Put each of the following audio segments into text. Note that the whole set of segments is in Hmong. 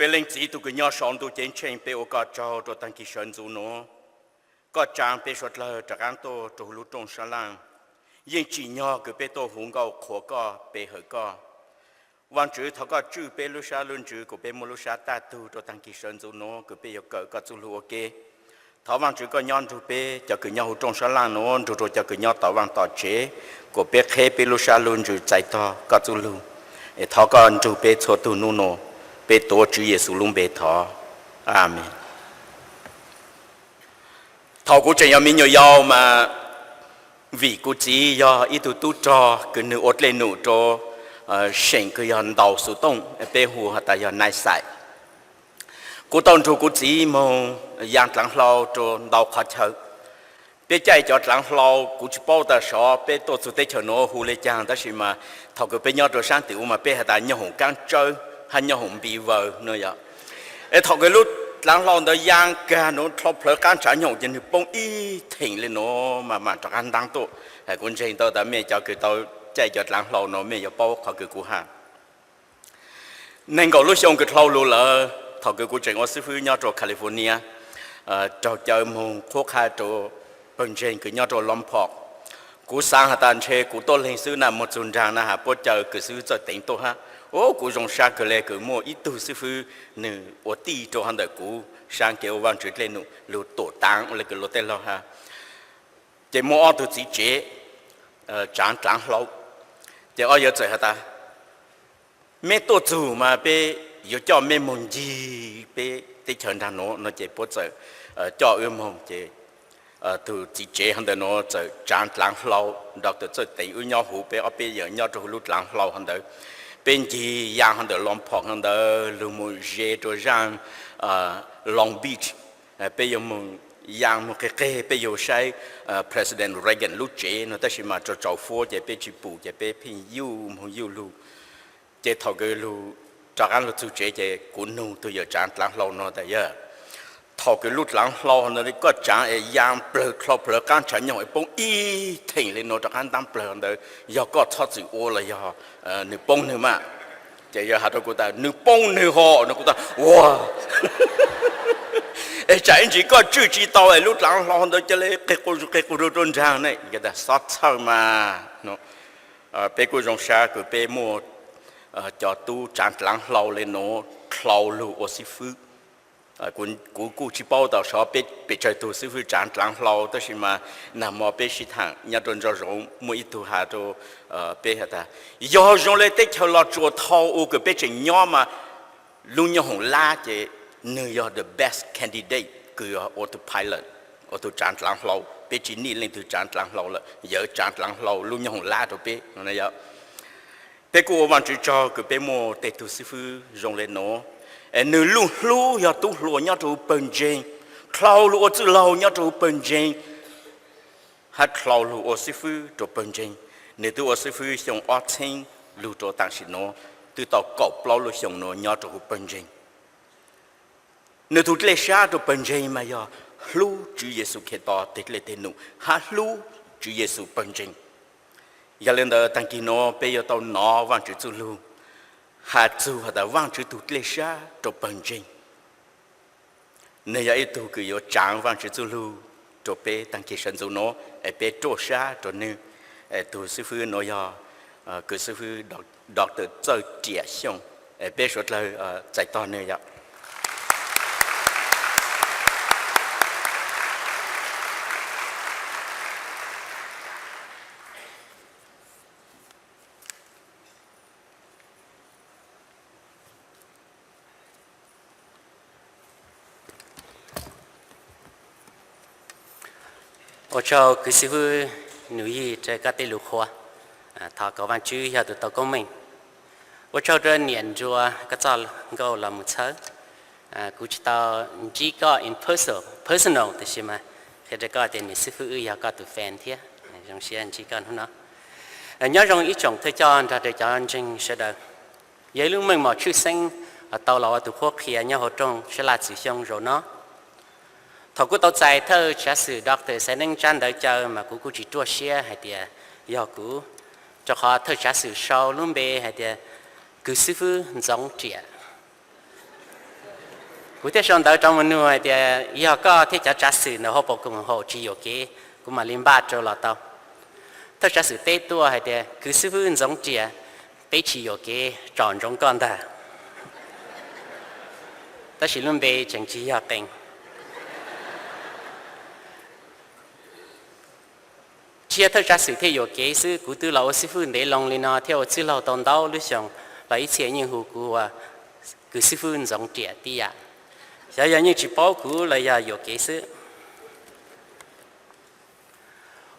Peb Leej Txiv tus kws nyob sau ntuj ceeb tsheej, peb ua koj tsaug rua taag kis sawv ntxuv nuav. Koj tsaa peb suav dlawg rov qaab tuaj rua huv lub rooj sab laaj. Yeej tsim nyog kws peb tuaj hu nkauj qhuas koj, pe hawm koj. Vaajtswv, thov koj tswj peb lub sab lub ntsws kuas peb muaj lub sab taj tug rua taag kis sawv ntxuv nuav kws peb yuav kawm koj txuj lug ua ke. Thov Vaajtswv koj nyob nrug peb cov kws nyob huv rooj sab laaj nuav, nrug rua cov kws nyob tom vaaj tom tsev, kuas peb qheb peb lub sab lub ntsws txais tog koj txuj lug. Es thov koj nrug peb txhua tug nub nua, peb tuav Tswv Yexus lub npe thov. Amees. Thaus kuv tseem yog me nyuam yaus mas, vim kuv txiv yog ib tug tub rog kws nwg ua dlej num rua seem kws yog ntaus xuv tooj, peb hu has tas yog nai xais. Kuv tau nrug kuv txiv moog yaa dlaav hlau rua ntau qhov chaw. Peb caij cov dlaav hlau, kuv tsi paub tas sov peb tuaj txug teb chaws nuav hu le caag, tab sis mas thaus kws peb nyob rua saab tim u mas peb has tas nyooj hoom kaab tsawb hab nyooj hoom npi vaws nuav yog. Es thaus kws lub dlaav hlau ntawd yaa kag nuav dlhau plhawv qaab ntshav nyooj hoom ces nwg poob ib theem le nuav mas mam rov qaab ntaab tuaj. Kuv ntseeg tau tas mej cov kws tau caij cov dlaav hlau nuav mej yuav paub qhov kws kuv has. Neeg nkaum lub xyoo kws dlhau lug lawm, thaus kws kuv tseem ua xib fwb nyob rua California, raug caw moog qhuab qha rua pawg ntseeg kws nyob rua Lompoc. Kuv xaav has tas ntshe kuv tuab leeg xwb na, moog txug nraag na has puab caw kws xib fwb txawj teev tuaj hab. Ua kuv zoo sab kawg le kws muaj ib tug xib fwb nwg ua tij rua hov ntawm kuv, saab kev ua Vaajtswv dlej num lug tuam taav ua le kws luag tej laug has. Ces muaj ob tug txiv tsev tsaav dlaav hlau. Ces ob yawg txawm has tas, meb tuaj txug mas peb yuav coj mej moog ncig peb teb chaws nraag nuav no, ces puab txawm coj wb moog. Ces tug txiv tsev hov ntawm nuav txawm tsaav dlaav hlau, doctor txawj teev, wb nyob huv, peb ob peb yawm nyob rua huv lub dlaav hlau hov ntawd. Peb ncig yaa hov ntawm Lompoc hov ntawd lug moog ze rua zaaj Long Beach. Peb yuav moog yaa moog qig qig, peb yuav saib President Reagan lub tsev no, tab sis mas tsaus tsaus fuab ces peb tsi pum ces peb pheej yuj moog yuj lug. Ces thaus kws lug rov qaab lug txug tsev ces kuv nug tug yawm tsaav dlaav hlau no tas, yawg, thaus kws lub dlaav hlau no koj tsaav es yaa plawg dlhau plawv qaab ntshav nyooj es poob ib theem le nuav rov qaab ntaab plawg ntawd yog koj txhob txwm ua los yog nwg poob nwg mas? Ces yawg has rua kuv tas nwg poob nwg hov no. Kuv tas, ua, es tsam ib ntsis koj tswj tsi tau es lub dlaav hlau ntawd ca le qig quas zug qig quas zug rua nraag ne? Xob txhawj mas. Peb kuj zoo sab kws peb muaj cov tub tsaav dlaav hlau le nuav dlhau lug ua xib fwb. Kuv kuj tsi paub tas sov peb pes tsawg tug xib fwb tsaav dlaav hlau, tab sis mas nag hmo peb sib thaam nyob rua nraag zoov muaj ib tug has rua peb has tas, yog zoo le teb chaws Los Tsuas thaus u kws peb tseem nyob mas lub nyooj hoom lab ces nwg yog the best candidate kws yog ua tug pilot, ua tug tsaav dlaav hlau. Peb tsi nij leej twg tsaav dlaav hlau lawm, yawg tsaav dlaav hlau lub nyooj hoom lab rua peb. Peb kuj ua Vaajtswv tsaug kws peb muaj tej tug xib fwb zoo le nuav. Es nwg lub hlub yog tub hluas nyob rua huv pawg ntseeg, dlhau lug ua txwj laug nyob rua huv pawg ntseeg, hab dlhau lug ua xib fwb rua pawg ntseeg. Nwg twb ua xib fwb xyoo ob txheeb lug rua taam sim nuav, twb tau kaum plaub lub xyoo nuav nyob rua huv pawg ntseeg. Nwg tug dlej sab rua pawg ntseeg mas yog hlub Tswv Yexus Khetos teg dlej teg num hab hlub Tswv Yexus pawg ntseeg. Yog le ntawd taag kis nuav peb yuav tau nov Vaajtswv txuj lug has txug has tas Vaajtswv tug dlej sab rua pawg ntseeg. Nwg yog ib tug kws yuav tsaav Vaajtswv txuj lug rua peb taag kis sawv ntxuv nuav es peb ruaj sab rua nwg. Es tug xib fwb nuav yog kws xib fwb Doctor Txawj Riam Xyooj. Es peb suav dlawg txais tog nwg yom. Ua tsaug kws xib fwb Nus Yig rua koj tej lug qhuas. Thov kom Vaajtswv yog tug tau koob meej. Ua tsaug rua niam nruas koj txoj nkauj los mus txhawb. Kuv tsi tau ntsib koj in person, personal, tab sis mas qhia rua koj tias niam xib fwb wb yog koj tug fan thiab. Zoo siab ntsib koj hnub no. Nyob zoo ib tsoom thawj coj nrog rua cov ntseeg sawv daws. Yog ib lub meej mom tshwj xeeb tau los ua tug qhuab qhia nyob huv rooj sab laj Txwv Xyooj zaum no. Thaum kuv tau txais thawj tsaav xwm Doctor Xaiv Neeb Tsab Ntawv Caw mas kuv kuj tsi ruaj siab hais tias yog kuv, rua qhov thawj tsaav xwm sau lub npe hais tias kws xib fwb Ntxoov Riam. Kuv thiaj sau ntawv rov mus nug hais tias yog koj thiab cov tsav xwm ntawm hauv paus koom haum tsis yuam kev, kuv mam li npaj rau los tau. Thawj tsav xwm teb tuaj hais tias, kwv xib fwb Ntxoov Riam, peb tsis yuam kev tsom ntsoov koj ntag. Tab sis lub npe tseem tsis yog qees. Tsis yog thawj tsav xwm thiaj yuam kev xwb, kuv twb los ua xib fwb ntev loo li no thiab ua txwj laug tau ntau lub xyoo, los ib txhia yeej hu kuv ua kwv xib fwb Ntxoov Riam tib yam. Xyov yog yeej tsis paub kuv los yog yuam kev xwb.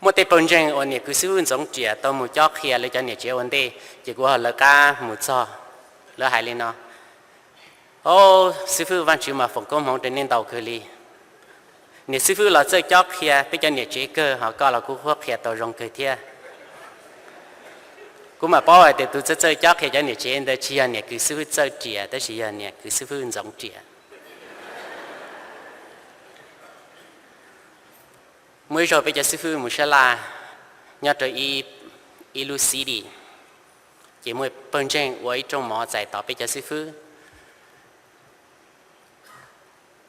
Muaj tej pawg ntseeg uas niam kwv xib fwb Ntxoov Riam tau mus cob qhia lawv cov niam tsev ua ntej, ces kuv ho lawv qab mus txog, lawv hais li no: Au, xib fwb, Vajtswv mas foom koob hmoov rau nej ntau kawg li. Niam xib fwb los txawj cob qhia peb cov niam tsev kawg, ho koj los kuj qhuab qhia tau zoo kawg thiab. Kuv mam paub hais tias tus txawj txawj cob qhia cov niam tsev ntawd tsis yog niam kwv xib fwb Txawj Riam, tab sis yog niam kwv xib fwb Ntxoov Riam. Muaj ib zaug peb cov xib fwb mus sab laj nyob rau ib lub city, ces muaj pawg ntseeg ua ib rooj mov txais tos peb cov xib fwb.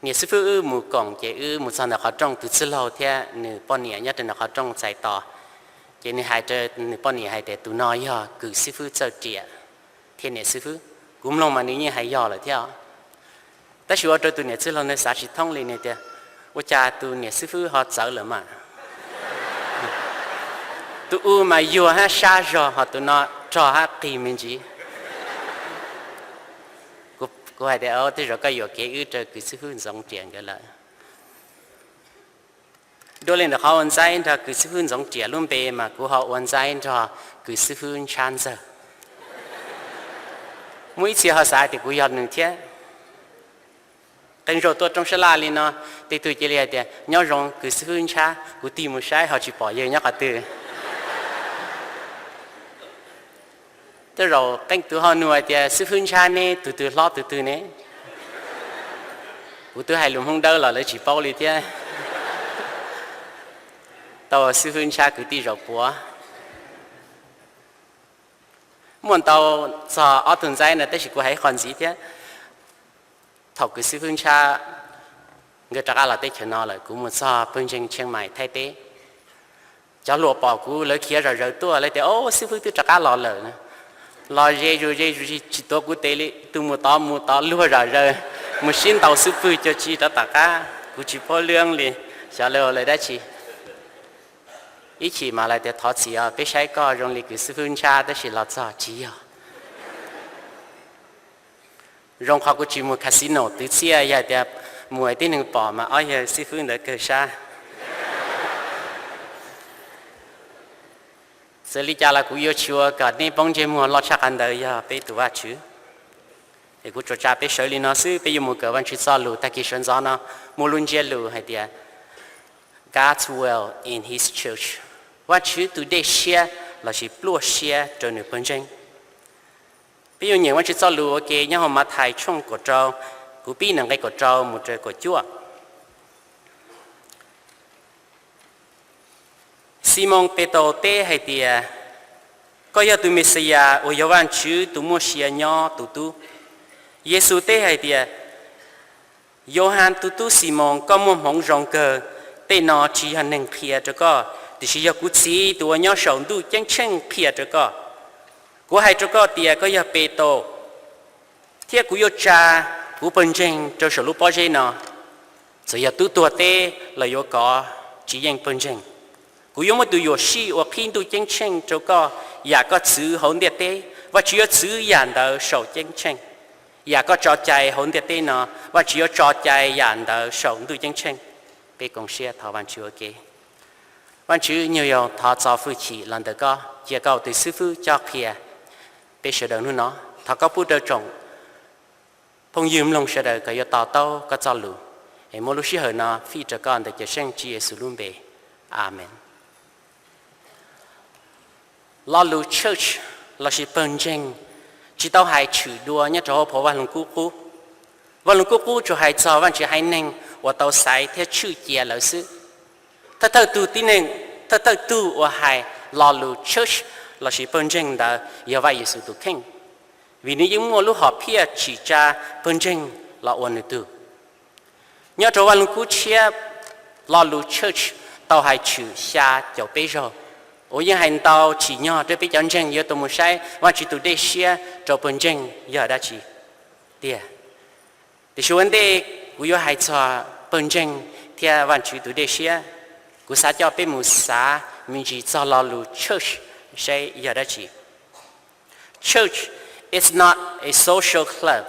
Niam xib fwb wb mus koom, ces wb mus txog ntawm qhov rooj, tus txwj laug thiab nws poj niam nyob rau ntawm qhov rooj txais tos. Ces nws hais rau nws poj niam hais tias, tus no yog kwv xib fwb Txawj Riam thiab niam xib fwb. Kuv mloog mas nws yeej hais yog lawm thiab. Tab sis ua rau tus niam txwj laug ntawd xav tsis thoob li, nws tias, ua cas tus niam xib fwb ho txawv lawm mas? Tus u mas yuag hab sab zog, ho tus no rog hab qig me ntsis. Kuv hais tias, tej zaum koj yuam kev wb rau kwv xib fwb Ntxoov Riam nkawd lawm. Dua li ntawm qhov ua ntxaib nrog kwv xib fwb Ntxoov Riam lub npe mas kuv ho ua ntxaib nrog kwv xib fwb Ntshab Ntxawg. Muaj ib txhia ho xav tias kuv yog nws thiab. Qee zaug tuaj rooj sab laj li no, tej tug cia li hais tias, nyob zoo kwv xib fwb Ntshab, kuv tig mus saib ho tsis pom yawg nyob qhov twg. Tej zaum qee tus ho nug hais tias, xib fwb Ntshab neb tus twg hlob tus twg ne? Kuv twb hais lus Hmoob Dawb los lawv tsis paub li thiab. Tau xib fwb Ntshab kwv tij zaum puav. Muaj ntau txog ob tug ntxaib no, tab sis kuv hais ib qho ntxiv thiab. Thaum kwv xib fwb Ntshab nkawd rov qab los teb chaws no lawm, kuv mus txog pawg ntseeg Tsheej Maim Thaib teb. Cov hluas pom kuv lawv khiav zom zaws tuaj, lawv tias, o, xib fwb twb rov qab los lawm. Los ze zus ze zus tsis tuav kuv tes li, tus mus tod mus tod luag zom zaws, mus sib ntaus xub pwg cuag tsi rov tom qab, kuv tsis paub lwj li, xyov lawv ua lawv dab tsi. Ib chim mas lawv tias, thov txim os, peb saib koj zoo li kwv xib fwb Ntshab tab sis los txog tsis yog. Zoo qhov kuv tsis mus casino twv txiaj, yog tias mus tib neeg pom mas ob yawg xib fwb ntawd kawg sab. Txawm li cas los kuv yuav tsis ua kom nej poob ntsej muag loj tshaj qhov ntawd yog peb tus Vajtswv. Es kuv tsuas tsa peb sawv li no xwb, peb yuav mus kawm Vajtswv txoj lus tag kis sawv ntxov no, muaj lub ntsiab lus hais tias, God's will in His church, Vajtswv tus dej siab lossis pluaj siab rau nws pawg ntseeg. Peb yuav nyeem Vajtswv txoj lus ua ke nyob hauv Mathais tshooj kaum rau, kuv pib nws nqe kaum rau mus rau kaum cuaj. Ximoos Petus teb hais tias, koj yog tus Mexiyas uas yog Vajtswv tus muaj sia nyob tus tub. Yexus teb hais tias, Yauhas tus tub Ximoos, koj muaj hmoov zoo kawg, tej no tsis yog neeg qhia rau koj, tiam sis yog kuv Txiv tus uas nyob saum ntuj ceeb tsheej qhia rau koj. Kuv hais rau koj tias koj yog Petus, thiab kuv yuav tsa kuv pawg ntseeg rau saum lub pob zeb no. Txawm yog tub tuag teb los yuav kov tsis yeej pawg ntseeg. Kuv yuav muab tus yuam sij uas qhib ntuj ceeb tsheej rau koj, yam koj txwv hauv ntiaj teb, Vajtswv yuav txwv yam ntawd saum ceeb tsheej. Yam koj tso cai hauv ntiaj teb no, Vajtswv yuav tso cai yam ntawd saum ntuj ceeb tsheej. Peb koom siab thov Vajtswv ua ke. Vajtswv nyuag yaus thov txo hwj chim los ntawm koj, cia koj tus xib fwb cob qhia peb sawv daws hnub no. Thov koj pub rau tsoom phooj ywg mloog sawv daws kom yuav to taub koj txoj lus, es muab lub sij hawm no fij rau koj ntawm cawm seej Tswv Yexus lub npe. Amees. Lo lus church lossis pawg ntseeg tsis tau hais tshwm dua nyob rau hauv phau Vaj Lug Kub Qub. Vaj Lug Kub Qub tsuas hais txog Vajtswv haiv neeg uas tau xaiv thiab tshwj cia lawv xwb. Thawj thawj tug tib neeg, thawj thawj tug uas hais lo lus church lossis pawg ntseeg ntawd yog Vaj Yexus tus kheej, vim nws yeej muaj lub hom phiaj tsim tsa pawg ntseeg los ua nws tug. Nyob rau Vaj Lug Kub Tshiab, lo lus church tau hais tshwm xya caum peb zaug, uas yeej hais ntau tsim nyog rau peb cov ntseeg yuav tau mus saib Vajtswv tus dej siab rau pawg ntseeg yog dab tsi tiag. Tiam sis ua ntej kuv yuav hais txog pawg ntseeg thiab Vajtswv tus dej siab, kuv xav coj peb mus xav me ntsis txog lo lus church saib yog dab tsi. Church is not a social club.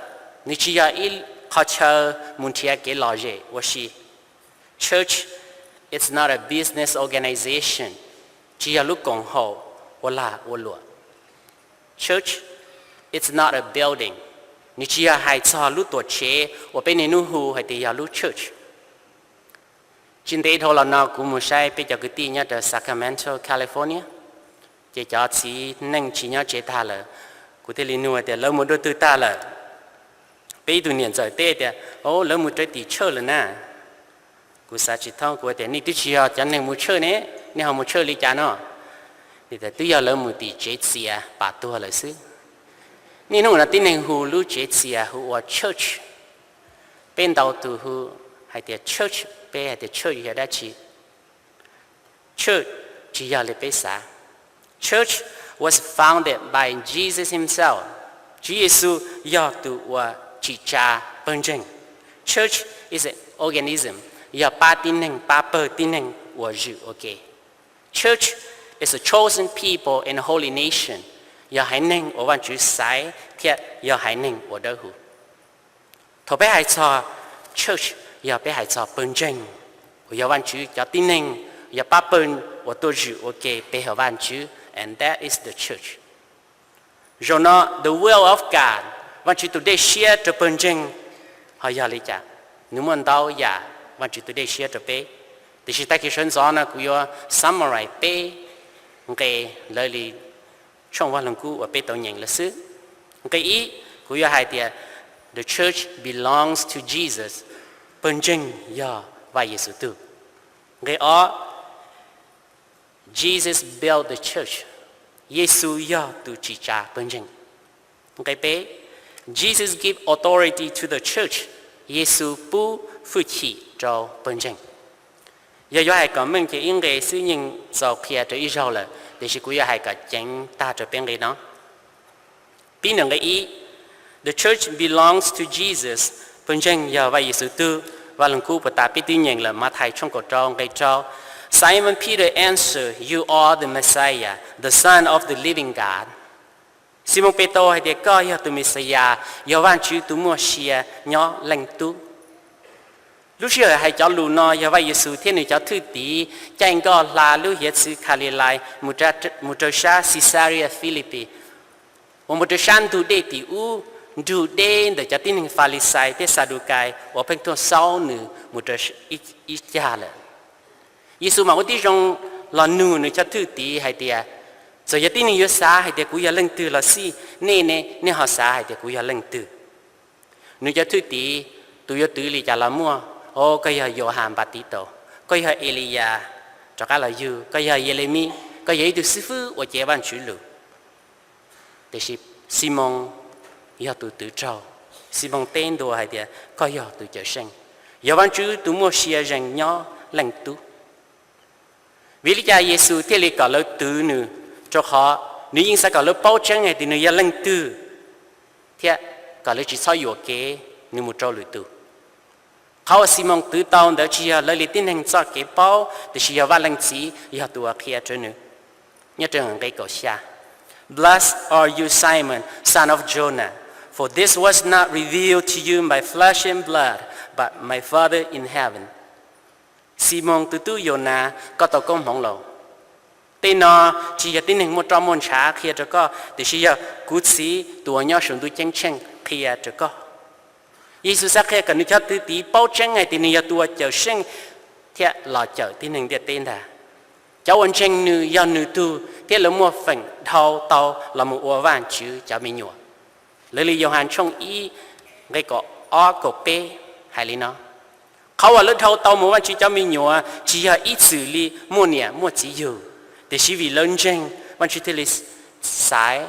Nws tsis yog ib qhov chaw mus nrhiav kev lom zem ua si. Church is not a business organization. Tsis yog lub koom haum ua lag ua luam. Church is not a building. Nws tsis yog hais txog lub tuam tsev uas peb niaj hnub hu hais tias yog lub church. Tsis ntev dhau los no kuv mus saib peb cov kwv tij nyob rau Sacramento, California, ces cov txiv neej tsis nyob tsev tag lawm. Kuv thiaj li nug tias lawv mus dua twg tag lawm. Peb ib tug niam ntxawm teb tias, o, lawv mus rau tim church lawm na. Kuv xav tsis thoob, kuv tias nej twb tsis yog cov neeg mus church ne, nej ho mus church li cas no? Nws tias twb yog lawv mus tim tsev txias pam tuag lawm xwb. Niaj hnub no tib neeg hu lub tsev txias hu ua church. Peb ntau tus hu hais tias church, peb hais tias church yog dab tsi? Church tsis yog li peb xav. Church was founded by Jesus himself. Tswv Yexus yog tus uas tsim tsa pawg ntseeg. Church is an organism, yog pab tib neeg, pab pawg tib neeg uas zwm ua ke. Church is a chosen people and a holy nation, yog haiv neeg uas Vajtswv xaiv thiab yog haiv neeg uas dawb huv. Thaum peb hais txog church, yog peb hais txog pawg ntseeg, uas yog Vajtswv cov tib neeg, yog pab pawg uas tuaj zwm ua ke pe hawm Vajtswv, and that is the church. Zaum no the will of God, Vajtswv tus dej siab rau pawg ntseeg ho yog li cas? Nws muaj ntau yam Vajtswv tus dej siab rau peb, tiam sis tag kis sawv ntxov no kuv yuav summarize peb nqe lawv li tshooj Vaj Lug Kub uas peb tau nyeem lawm xwb. Nqe ib, kuv yuav hais tias the church belongs to Jesus, pawg ntseeg yog Vaj Yexus tug. Nqe ob, Jesus built the church, Yexus yog tus tsim tsa pawg ntseeg. Nqe peb, Jesus give authority to the church, Yexus pub hwj chim rau pawg ntseeg. Yog yuav hais kom meej ces ib nqe xwb yeej txaus qhia rau ib zaug lawm, tiam sis kuv yuav hais kom ceev tag rau peb nqe no. Pib ntawm nqe ib, the church belongs to Jesus, pawg ntseeg yog Vaj Yexus tug. Vaj Lug Kub puag ta peb twb nyeem lawm, Mathais tshooj kaum rau nqe rau, Simon Peter answered, you are the Messiah, the Son of the living God. Ximoos Petus hais tias koj yog tus Mexiyas, yog Vajtswv tus muaj sia nyob leej tub. Lub sij hawm hais cov lus no yog Vaj Yexus thiab nws cov thwj tim caij nkoj hla lub hiav txwv Kalilais mus rau sab Caesarea Philippi, uas mus rau sab ntug dej tim ub, nrug deb ntawm cov tib neeg Falixais thiab Xadukais uas pheej tuaj xaub nws mus rau ib cag lawm. Yexus mam ua tib zoo los nug nws cov thwj tim hais tias, txawm yog tib neeg yuav xav hais tias kuv yog leej twg los xij, nej ne, nej ho xav hais tias kuv yog leej twg? Nws cov thwj tim, tus yuav twv li cas los muaj, o, koj yog Yauhas Npatitas, koj yog Eliyas rov qab los yug, koj yog Yelemias, koj yog ib tug xib fwb uas cev Vajtswv lus. Tiam sis Ximoos yog tus twv raug. Ximoos teb ntua hais tias koj yog tus Cawmseej, yog Vajtswv tus muaj sia zees nyob leej tub. Vim li cas Yexus thiaj li kom lawv twv nws? Rau qhov nws yeej xav kom lawv paub tseeb hais tias nws yog leej twg, thiab kom lawv tsis txhob yuam kev nws mus rau lwm tus. Qhov uas Ximoos twv tau ntawd tsis yog lawv li tib neeg txoj kev paub, tiam sis yog Vaj Leej Txiv yog tus uas qhia rau nws. Nyob rau nqe kaum xya, Blessed are you, Simon, son of Jonah, for this was not revealed to you by flesh and blood, but my Father in heaven. Ximoos tus tub Yaunas, koj tau koob hmoov lauj. Tej no tsis yog tib neeg muaj roj muaj ntshav qhia rau koj, tiam sis yog kuv Txiv tus uas nyob saum ntuj ceeb tsheej qhia rau koj. Yexus xav qhia kom nws cov thwj tim paub tseeb hais tias nws yog tus uas Cawmseej thiab los cawm tib neeg ntiaj teb ntag. Cov uas ntseeg nws yog nws tug thiab lawv muaj feem dhau tau los mus ua Vajtswv cov me nyuam. Lawv li Yauhas tshooj ib nqe kaum ob kaum peb hais li no, qhov uas lawv dhau tau mus Vajtswv cov me nyuam tsis yog ib txwm li muaj niam muaj txiv yug, tiam sis vim lawv ntseeg Vajtswv thiaj li xaiv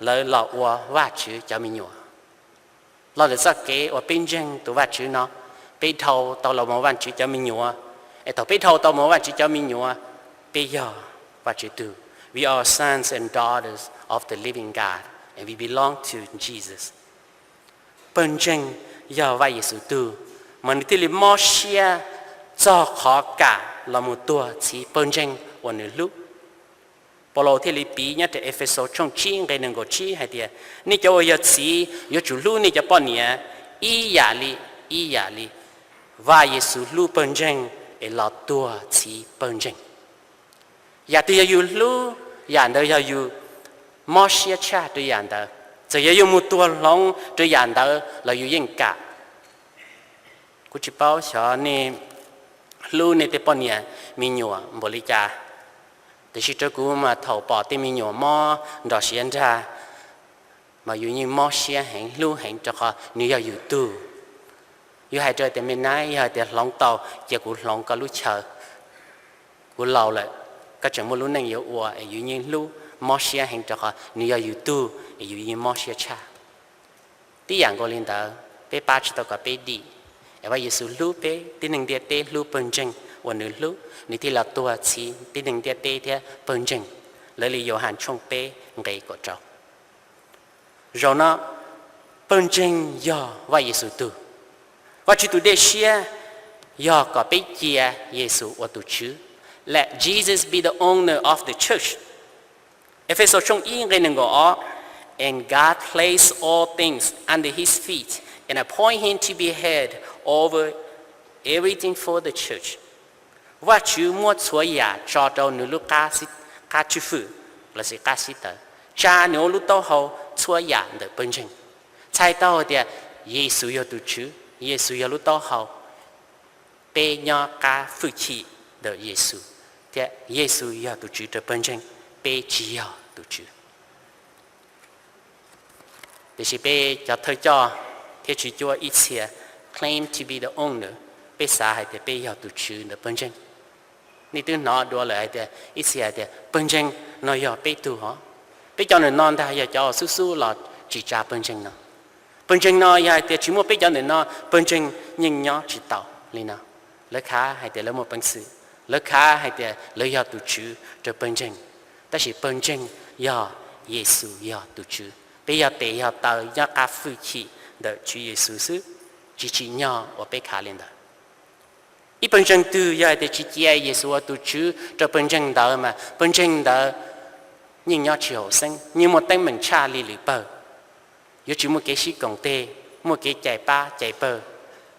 lawv los ua Vajtswv cov me nyuam. Los ntawm txoj kev uas peb ntseeg tus Vajtswv no, Peb dhau tau los mus Vajtswv cov me nyuam, es thaum peb dhau tau mus Vajtswv cov me nyuam, peb yog Vajtswv tug. We are sons and daughters of the living God, and we belong to Jesus. Pawg ntseeg yog Vaj Yexus tug, mas nws thiaj li mob siab txog qhov kam los mus tuag txhiv pawg ntseeg uas nws hlub. Paulus thiaj li piv nyob rau Efexus tshooj tsib nqe nees nkaum tsib hais tias, nej cov uas yog txiv yuav tsum hlub nej cov poj niam ib yam li, ib yam li Vaj Yexus hlub pawg ntseeg es los tuag txhiv pawg ntseeg. Yam twg yog yus hlub, yam ntawd yog yus mob siab tshaj rau yam ntawd. Txawm yog yus mus tuag hloov rau yam ntawd los yus yeej kam. Kuv tsis paub xyov nej hlub nej tej poj niam me nyuam npaum li cas, tiam sis rau kuv mas thaum pom tej me nyuam mob nrog siav nrag, mas yus yeej mob siab heev, hlub heev rau qhov nws yog yus tug. Yus hais rau tias, me nab, yog hais tias hloov tau, cia kuv hloov koj lub chaw. Kuv laus lawm, koj tseem muaj lub neej yuav ua, es yus yeej hlub mob siab heev rau qhov nws yog yus tug es yus yeej mob siab tshaj. Tib yam nkaus li ntawd, peb pab tsis tau kom peb dim, es Vaj Yexus hlub peb, tib neeg ntiaj teb hlub pawg ntseeg uas nws hlub, nws thiaj los tuag txhiv tib neeg ntiaj teb thiab pawg ntseeg. Lawv li Yauhas tshooj peb nqe kaum rau. Zaum no, pawg ntseeg yog Vaj Yexus tug. Vajtswv tus dej siab yog kom peb cia Yexus ua tus Tswv. Let Jesus be the owner of the church. Efexus tshooj ib nqe nees nkaum ob, and God placed all things under his feet and appoint him to be head over everything for the church. Vajtswv muab txhua yam tso rau nws lub qab tswj hwm lossis qab xib tawv, tsa nws ua lub taub hau txhua yam ntawm pawg ntseeg. Txhais tau hais tias Yexus yog tus Tswv, Yexus yog lub taub hau, peb nyob qab hwj chim ntawm Yexus, thiab Yexus yog tus Tswv rau pawg ntseeg, peb tsis yog tus Tswv. Tiam sis peb cov thawj coj thiab tswv cuab ib txhia claim to be the owner, peb xav hais tias peb yog tus tswv ntawm pawg ntseeg. Nej twb hnov dua lawm hais tias ib txhia hais tias pawg ntseeg no yog peb tug hov. Peb cov ntawm no ntag yog cov xub xub los tsis tsa pawg ntseeg no. Pawg ntseeg no yog hais tias tsis muaj peb cov ntawm no, pawg ntseeg yeej nyob tsis tau li no. Lawv khav hais tias lawv muaj peev xwm, lawv khav hais tias lawv yog tus tswv rau pawg ntseeg, tab sis pawg ntseeg yog Yexus yog tus tswv. Peb yog tes yog taw nyob qab hwj chim ntawm Tswv Yexus xwb, tsis tsim nyog uas peb khav li ntawd. Ib pawg ntseeg twg yog hais tias tsis cia Yexus ua tus tswv rau pawg ntseeg ntawd mas pawg ntseeg ntawd yeej nyob tsis haum xeeb, yeej muaj teeb meem tshaj li lwm pawg. Yuav tsis muaj kev sib koom tes, muaj kev cais pab cais pawg.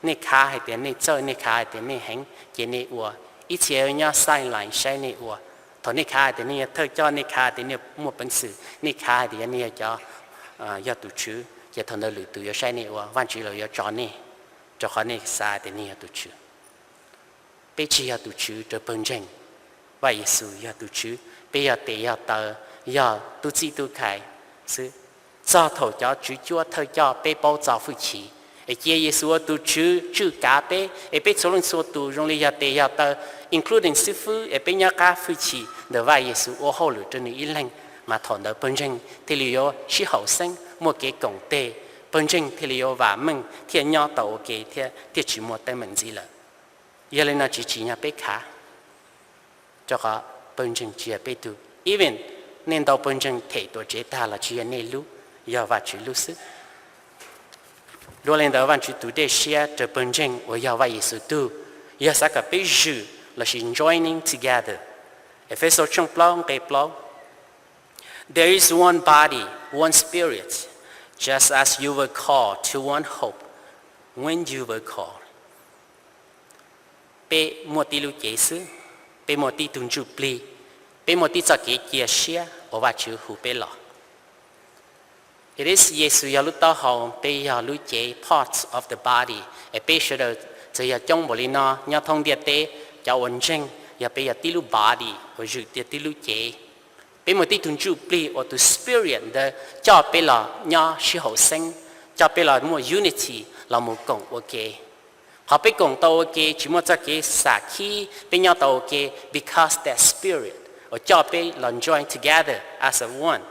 Nej khav hais tias nej txawj, nej khav hais tias nej heev, ces nej ua. Ib txhia nyob sideline saib nej ua. Thaum nej khav hais tias nej yog thawj coj, nej khav hais tias nej muaj peev xwm, nej khav hais tias yog nej yog cov yog tus tswv, ces thaum ntawd lwm tus yuav saib nej ua, Vajtswv los yuav tso nej, rau qhov nej xav tias nej yog tus tswv. Peb tsis yog tus tswv rau pawg ntseeg, Vaj Yexus yog tus tswv, peb yog tes yog taw, yog tub txib tub khai xwb. Txog thaum cov tswv cuab thawj coj peb paub txo hwj chim, es cia Yexus ua tus tswv tswj kav peb, es peb txhua leej txhua tus zoo li yog tes yog taw, including xib fwb, es peb nyob qab hwj chim ntawm Vaj Yexus ua hauj lwm rau nws ib leeg, mas thaum ntawd pawg ntseeg thiaj li yuav sib haum xeeb, muaj kev koom tes, pawg ntseeg thiaj li yuav vam meej thiaj nyob tau ua ke thiab thiaj tsis muaj teeb meem ntxiv lawm. Yog li no tsis tsim nyog peb khav, rau qhov pawg ntseeg tsis yog peb tug. Even nej ntau pawg ntseeg them tuam tsev tag los tsis yog nej lub, yog Vajtswv lub xwb. Dua li ntawd Vajtswv tus dej siab rau pawg ntseeg uas yog Vaj Yexus tug, yog xav kom peb zwm lossis joining together. Efexus tshooj plaub nqe plaub, There is one body, one spirit, just as you were called to one hope when you were called. Peb muaj tib lub cev xwb, peb muaj tib tug ntsuj plig, peb muaj tib txoj kev cia siab uas Vajtswv hu peb los. It is Yexus yog lub taub hau, peb yog lub cev, parts of the body, es peb sawv daws txawm yog coob npaum li no nyob thoob ntiaj teb, cov uas ntseeg yog peb yog tib lub body uas zwm tias tib lub cev. Peb muaj tib tug ntsuj plig uas tus Spirit ntawd coj peb los nyob sib haum xeeb, coj peb los muaj unity los mus koom ua ke. Qhov peb koom tau ua ke tsis muaj txoj kev xam khib, peb nyob tau ua ke because that Spirit uas coj peb los join together as a one.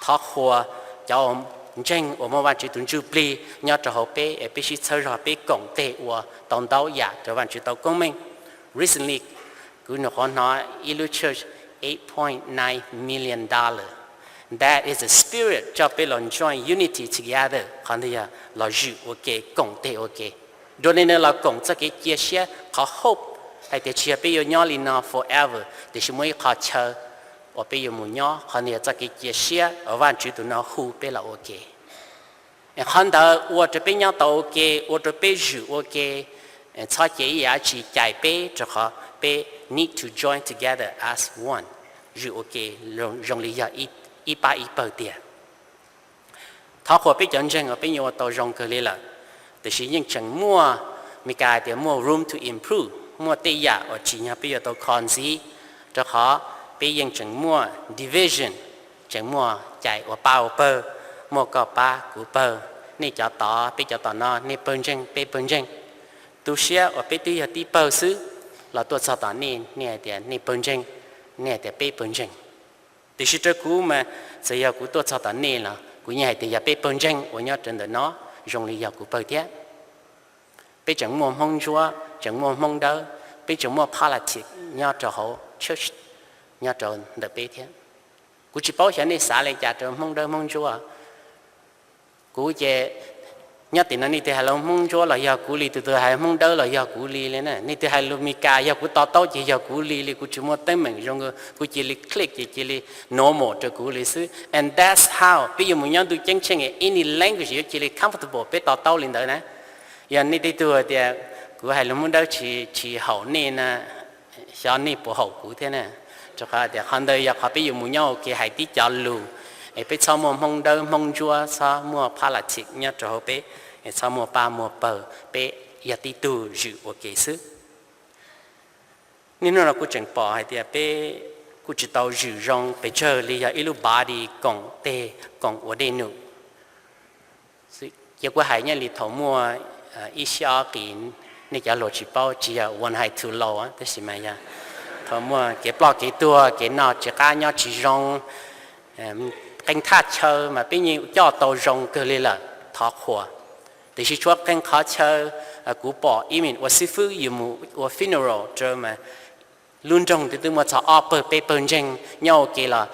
Thov qhuas cov ntseeg uas muaj Vajtswv tus Ntsuj Plig nyob rau hauv peb es peb sib txhawb zog peb koom tes ua tau ntau yam rau Vajtswv tau koob meej. Recently, kuv nyuam qhuav hnov ib lub church eight point nine million dollar. That is the spirit coj peb los join unity together, qhov ntawd yog los zwm ua ke, koom tes ua ke. Dua li ntawd los koom txoj kev cia siab qhov hope hais tias tsis yog peb yuav nyob li no forever, tiam sis muaj ib qho chaw uas peb yuav mus nyob, qhov ntawd yog txoj kev cia siab uas Vajtswv tus no hu peb los ua ke. Qhov ntawd ua rau peb nyob tau ua ke, ua rau peb zwm ua ke, txhob cia ib yam dab tsi cais peb, rau qhov peb need to join together as one, zwm ua ke zoo li yog ib pab ib pawg tiag. Thov qhuas peb cov ntseeg uas peb nyuam ua tau zoo kawg li lawm, tiam sis yeej tseem muaj, Meskas tias muaj room to improve, muaj tej yam uas tsim nyog peb yuav tau kho ntxiv, rau qhov peb yeej tseem muaj division, tseem muaj cais ua pab ua pawg, muaj koj pab kuv pawg, nej cov tod peb cov tom no, nej pawg ntseeg peb pawg ntseeg. Tu siab uas peb twb yog tib pawg xwb, los tuaj txog tom nej, nej hais tias nej pawg ntseeg, nej hais tias peb pawg ntseeg. Tiam sis rau kuv mas, txawm yog kuv tuaj txog tom nej los kuv yeej hais tias yog peb pawg ntseeg uas nyob rau ntawm no, zoo li yog kuv pawg thiab. Peb tseem muaj Hmoob Ntsuab, tseem muaj Hmoob Dawb, peb tseem muaj politics nyob rau hauv church, nyob rau ntawm peb thiab. Kuv tsis paub xyov nej xav li cas rau Hmoob Dawb Hmoob Ntsuab. Kuv ces nyob tim no nej twg hais lus Hmoob Ntsuab los yog kuv li, tus twg hais Hmoob Dawb los yog kuv li li na, nej twg hais lus Meskas yog kuv to taub ces yog kuv li li, kuv tsis muaj teeb meem zoo, kuv cia li click ces cia li normal rau kuv li xwb. And that's how peb yuav mus nyob ntuj ceeb tsheej, any language yuav cia li comfortable, peb to taub li ntawd na. Yog nej tej tug tias kuv hais lus Hmoob Dawb tsis haum nej na, xyov nej puas haum kuv thiab na. Rau qhov tias qhov ntawd yog qhov peb yuav mus nyob ua ke, hais tib cov lus, es peb txhob muaj Hmoob Dawb Hmoob Ntsuab, txhob muaj politics nyob rau hauv peb, es txhob muaj pab muaj pawg, peb yog tib tug zwm ua ke xwb. Niaj hnub no kuv tseem pom hais tias peb kuj tsis tau zwm zoo pes tsawg li yog ib lub body koom tes koom ua dej num. Ces kuv hais nyob li thaum muaj ib xyob qis, nej cov hluas tsis paub, tsis yog one high two low, tab sis mas yog thaum muaj kev ploj kev tuag, kev noj tsis qab nyob tsis zoo, qee thaj chaw mas peb yeej coj tau zoo kawg li lawm, thov qhuas. Tiam sis tshuav qee qhov chaw kuv pom ib me ua xib fwb yus mus ua funeral rau mas lub nroog twb twb muaj txog ob pawg peb pawg ntseeg nyob ua ke los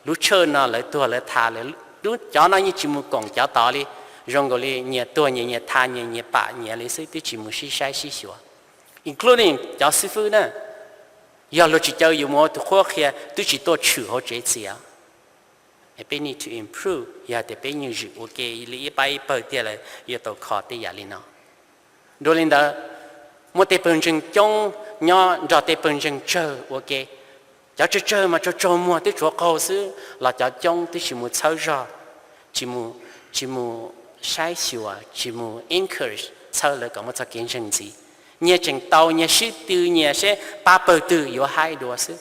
lub tshaj no lawv tuag lawv tha lawm, lub cov no yeej tsis mus koom cov tod li. Zoo nkaus li nyias tuag nyias nyias tha nyias nyias pam nyias li xwb, twb tsis mus sib saib sib xyuas. Including cov xib fwb na, yog luag tsis caw yus mus ua tus qhuab qhia twb tsis tuaj tshwm hauv tsev txias. Peb need to improve, yog tias peb yeej zwm ua ke li ib pab ib pawg tiag lawm yuav tau kho tej yam li no. Dua li ntawd, muaj tej pawg ntseeg coob nyob nrog tej pawg ntseeg tsawg ua ke. Cov tsawg tsawg mas tsaug tsaug muag twb tsuav qaug xwb los cov coob twb tsis mus txhawb zog, tsis mus saib xyuas, tsis mus encourage txhawb lawv kom muaj txoj kev ntseeg ntxiv. Nyias tseem tau nyias sib tw nyias seb pab pawg twg yuav haib dua xwb.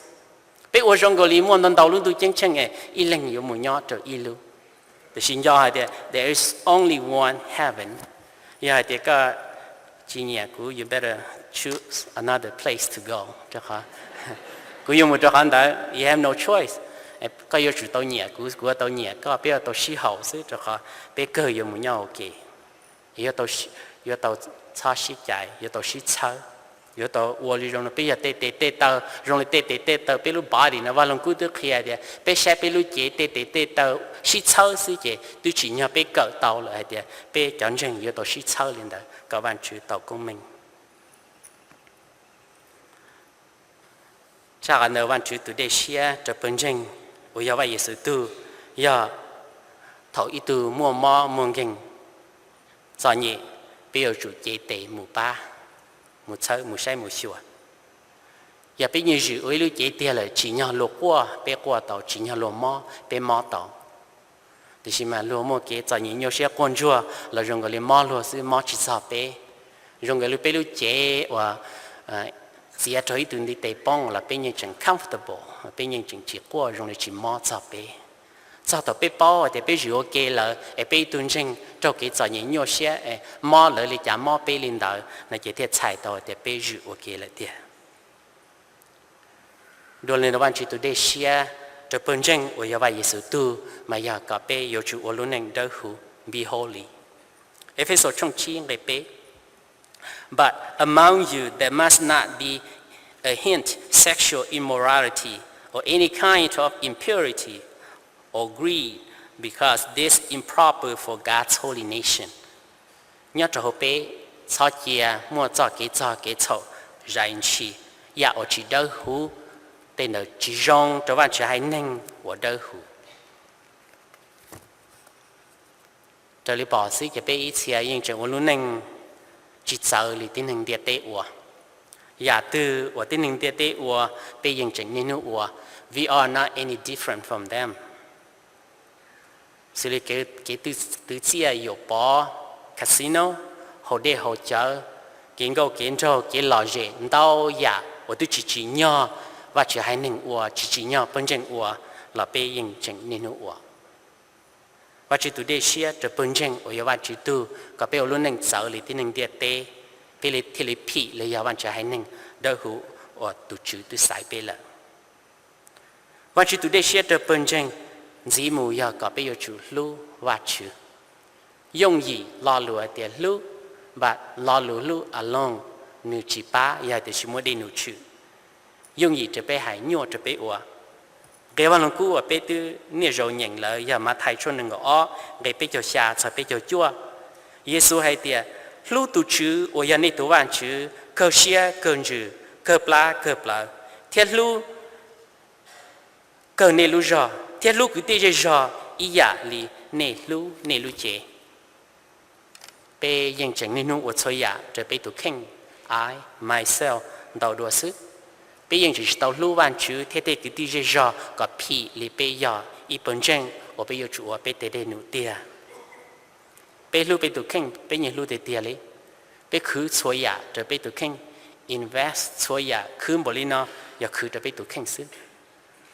Peb ua zoo nkaus li muaj ntau ntau lub ntuj ceeb tsheej es ib leeg yuav mus nyob rau ib lub. Tiam sis nco hais tias there is only one heaven. Yog hais tias koj tsis nyiam kuv, you better choose another place to go. Kuv yuav mus rau qhov ntawd, you have no choice. Koj yuav tsum tau nyiam kuv, kuv yuav tau nyiam koj, peb yuav tau sib haum xwb, rau qhov peb kawg yuav mus nyob ua ke. Yuav tau txhob sib cais, yuav tau sib txhawb, yuav tau ua li zoo no. Peb yog tej tes tej taw, zoo li tej tes tej taw peb lub body no, Vaj Loog Kub twb qhia tias peb saib peb lub cev tej tes tej taw sib txhawb xwb ces twb tsim nyog peb kawm tau lawm hais tias peb cov ntseeg yuav tau sib txhawb li ntawd kom Vajtswv tau koob meej. Tshaj qhov ntawd Vajtswv tus dej siab rau pawg ntseeg uas yog Vaj Yexus tug yog thaum ib tug muaj mob muaj nkeeg txom nyem, peb yuav tsum cev tes mus pab, mus txhawb, mus saib mus xyuas. Yog peb nyuam zwm ua ib lub cev tiag lawm, tsim nyog luag quaj peb quaj tau, tsim nyog luag mob peb mob tau. Tiam sis mas luag muaj kev txom nyem nyuaj siab quaj ntsuag los zoo nkaus li mob luag xwb, mob tsis txog peb. Zoo nkaus li peb lub cev uas txiav rau ib tug ntiv tes poob los peb yeej tseem comfortable, peb yeej tseem tsis quaj, zoo li tsis mob txog peb. Txog thaum peb paub tias peb zwm ua ke lawm es peb ib tug ntseeg raug kev txom nyem nyuaj siab es mob lawv li cas mob peb li ntawd no ces thiaj txhais tau tias peb zwm ua ke lawm tiag. Dua li no Vajtswv tus dej siab rau Pawg Ntseeg uas yog Vaj Yexus tug mas yog kom peb yuav tsum ua lub neej dawb huv, be holy. Efexus tshooj tsib nqe peb: But among you there must not be a hint sexual immorality or any kind of impurity or greed, because this is improper for God's holy nation. Nyob rau hauv peb txhob cia muaj txoj kev txog kev txhaum, zais ntshis, yam uas tsis dawb huv, tej ntawd tsis zoo rau Vajtswv haiv neeg uas dawb huv. Raws li pom xwb ces peb ib txhia yeej tseem ua lub neej tsis txawv li tib neeg ntiaj teb ua. Yam twg uas tib neeg ntiaj teb ua, peb yeej tseem niaj hnub ua. We are not any different from them. Xws li kev twv txiaj yuam pov, casino, haus dej haus cawv, kev nkauj kev nraug, kev lom zem, ntau yam uas twb tsis tsim nyog Vajtswv haiv neeg ua, tsis tsim nyog Pawg Ntseeg ua, los peb yeej tseem niaj hnub ua. Vajtswv tus dej siab rau Pawg Ntseeg uas yog Vajtswv tug kom peb ua lub neej txawv li tib neeg ntiaj teb, peb thiaj li phim li yog Vajtswv haiv neeg dawb huv uas tus Tswv twb xaiv peb lawm. Vajtswv tus dej siab rau Pawg Ntseeg ntxiv mus yog kom peb yuav tsum hlub Vajtswv. Yooj yim lo lus hais tias hlub, but lo lus hlub alone nws tsis pab yog tias tsis muaj dej num tshwm. Yooj yim rau peb hais, nyuaj rau peb ua. Nqe Vaj Lug Kub uas peb twb niaj zaus nyeem lawm yog Mathais tshooj nees nkaum ob nqe peb caug xya txog peb caug cuaj. Yexus hais tias, hlub tus Tswv uas yog nej tus Vajtswv kawg siab kawg ntsws, kawg plab kawg plawv, thiab hlub kawg nej lub zog, thiab hlub kwv tij zej zog ib yam li nej hlub nej lub cev. Peb yeej tseem niaj hnub ua txhua yam raws peb tus kheej, I, myself, ntau dua xwb. Peb yeej tseem tsis tau hlub Vajtswv thiab tej kwv tij zej zog kom phim li peb yog ib Pawg Ntseeg uas peb yuav tsum ua peb tej dej num tiag. Peb hlub peb tus kheej, peb yeej hlub tiag tiag li. Peb khwv txhua yam raws peb tus kheej, invest txhua yam, khwv npaum li no yog khwv rau peb tus kheej xwb.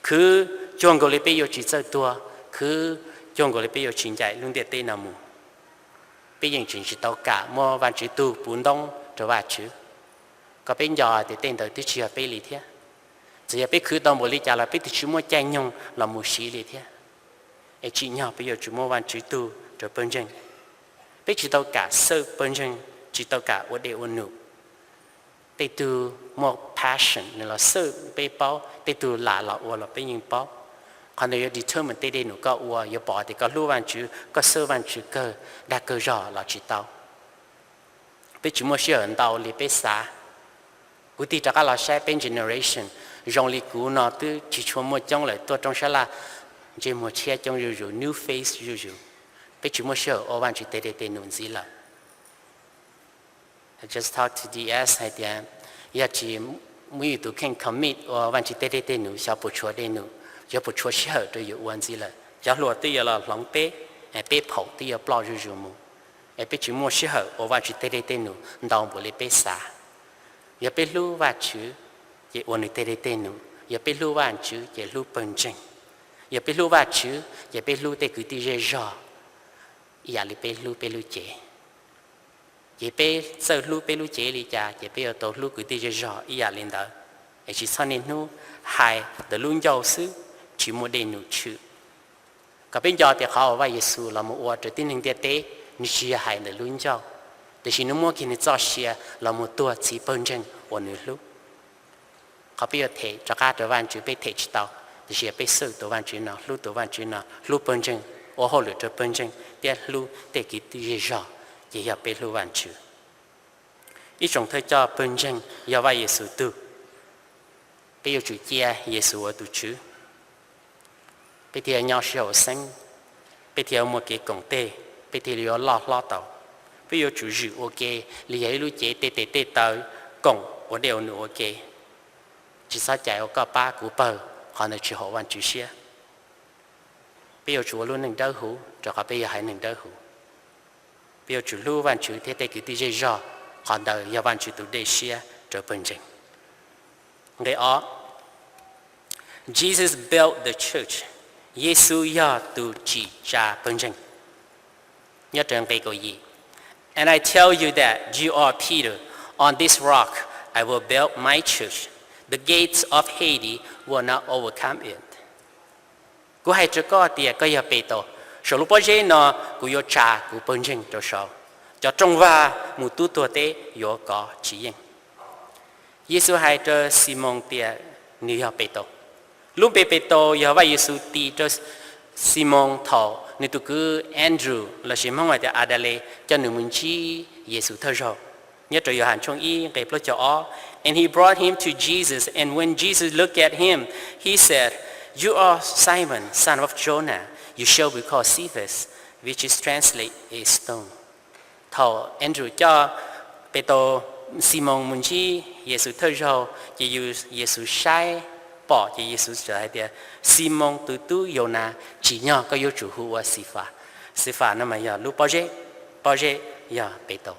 Khwv cuag nkaus li peb yuav tsis txawj tuag, khwv cuag nkaus li peb yuav tsis ncaim lub ntiaj teb no mus. Peb yeej tseem tsis tau kam muab Vajtswv tug puv ntoob rau Vajtswv, kom peb nco tias tej ntawd twb tsis yog peb li thiab. Txawm yog peb khwv tau npaum li cas los peb twb tsis muaj caij nyoog los mus siv li thiab. Es tsim nyog peb yuav tsum muab Vajtswv tug rau Pawg Ntseeg. Peb tsis tau kam xawj Pawg Ntseeg, tsis tau kam ua dej ua num. Tej tug muaj passion nws los xawj peb paub, tej tug lam los ua los peb yeej paub. Qhov ntawd yuav determine tej dej num koj ua, yuav pom tias koj hlub Vajtswv, koj xawj Vajtswv kawg, dag kawg zog los tsis tau. Peb tsis muaj sij hawm ntau li peb xav. Kuv tig rov qab los saib peb generation, zoo li kuv no twb tsis tshua muaj coob lawm, tuaj roob sab laj ntsej muag tshiab coob zuj zus, new face zuj zus. Peb tsis muaj sij hawm ua Vajtswv tej dej tej num ntxiv lawm. I just talk to D S hais tias, yog tsis muaj ib tus kheej commit ua Vajtswv tej dej tej num, xyov puas tshuav dej num, xyov puas tshuav sij hawm rau yus ua ntxiv lawm. Cov hluas twb yuav los hloov peb, peb phaum twb yuav ploj zuj zus mus. Es peb tsis muaj sij hawm ua Vajtswv tej dej tej num ntau npaum li peb xav. Yog peb hlub Vajtswv, ces ua nws tej dej tej num. Yog peb hlub Vajtswv, ces hlub Pawg Ntseeg. Yog peb hlub Vajtswv, ces peb hlub tej kwv tij zej zog ib yam li peb hlub peb lub cev. Ces peb txawj hlub peb lub cev li cas, ces peb yuav tau hlub kwv tij zej zog ib yam li ntawd. Es tsis txhob niaj hnub hais ntawm lub ncauj xwb, tsis muaj dej num tshwm. Kom peb nco tias qhov uas Vaj Yexus los mus ua rau tib neeg ntiaj teb, nws tsis yog hais ntawm lub ncauj, tiam sis nws muab kiag nws txoj sia los mus tuag txhiv Pawg Ntseeg uas nws hlub. Qhov peb yuav them rov qab rau Vajtswv peb them tsis tau, tiam sis yog peb xwb tus Vajtswv no, hlub tus Vajtswv no, hlub Pawg Ntseeg, ua hauj lwm rau Pawg Ntseeg thiab hlub tej kwv tij zej zog, ces yog peb hlub Vajtswv. Ib tsoom thawj coj Pawg Ntseeg yog Vaj Yexus tug. Peb yuav tsum cia Yexus ua tus Tswv, peb thiaj nyob sib haum xeeb, peb thiaj muaj kev koom teg, peb thiaj li yuav loj hlob tau. Peb yuav tsum zwm ua ke li yog ib lub cev tej tes tej taw koom ua dej ua num ua ke. Tsis txhob cais ua koj pab kuv pawg, qhov ntawd tsis haum Vajtswv siab. Peb yuav tsum ua lub neej dawb huv rau qhov peb yog haiv neeg dawb huv. Peb yuav tsum hlub Vajtswv thiab tej kwv tij zej zog, qhov ntawd yog Vajtswv tus dej siab rau Pawg Ntseeg. Nqe ob, Jesus built the church. Yexus yog tus tsim tsa Pawg Ntseeg. Nyob rau nqe kaum yim, And I tell you that you are Peter, on this rock I will build my church, the gates of Hades will not overcome it. Kuv hais rau koj tias koj yog Petus, saum lub pob zeb no kuv yuav tsa kuv pawg ntseeg rau saud. Cov rooj vag mus tub tuag teb yuav kov tsis yeej. Yexus hais rau Ximoos tias nws yog Petus. Lub npe Petus yog Vaj Yexus tis rau Ximoos thaum nws tus kwv Andrew lossis Hmoob hais tias Adales coj nws mus ntsib Yexus thawj zaug. Nyob rau Yauhas tshooj ib nqe plaub caug ob, and he brought him to Jesus, and when Jesus looked at him, he said, You are Simon, son of Jonah, you shall be called Cephas, which is translated a stone. Thaum Andrew coj Petus, Ximoos mus ntsib Yexus thawj zaug ces Yexus saib pom ces Yexus txawm hais tias, Ximoos tus tub Yaunas, tsim nyog koj yuav tsum hu ua Xifas. Xifas no mas yog lub pob zeb, pob zeb yog Petus.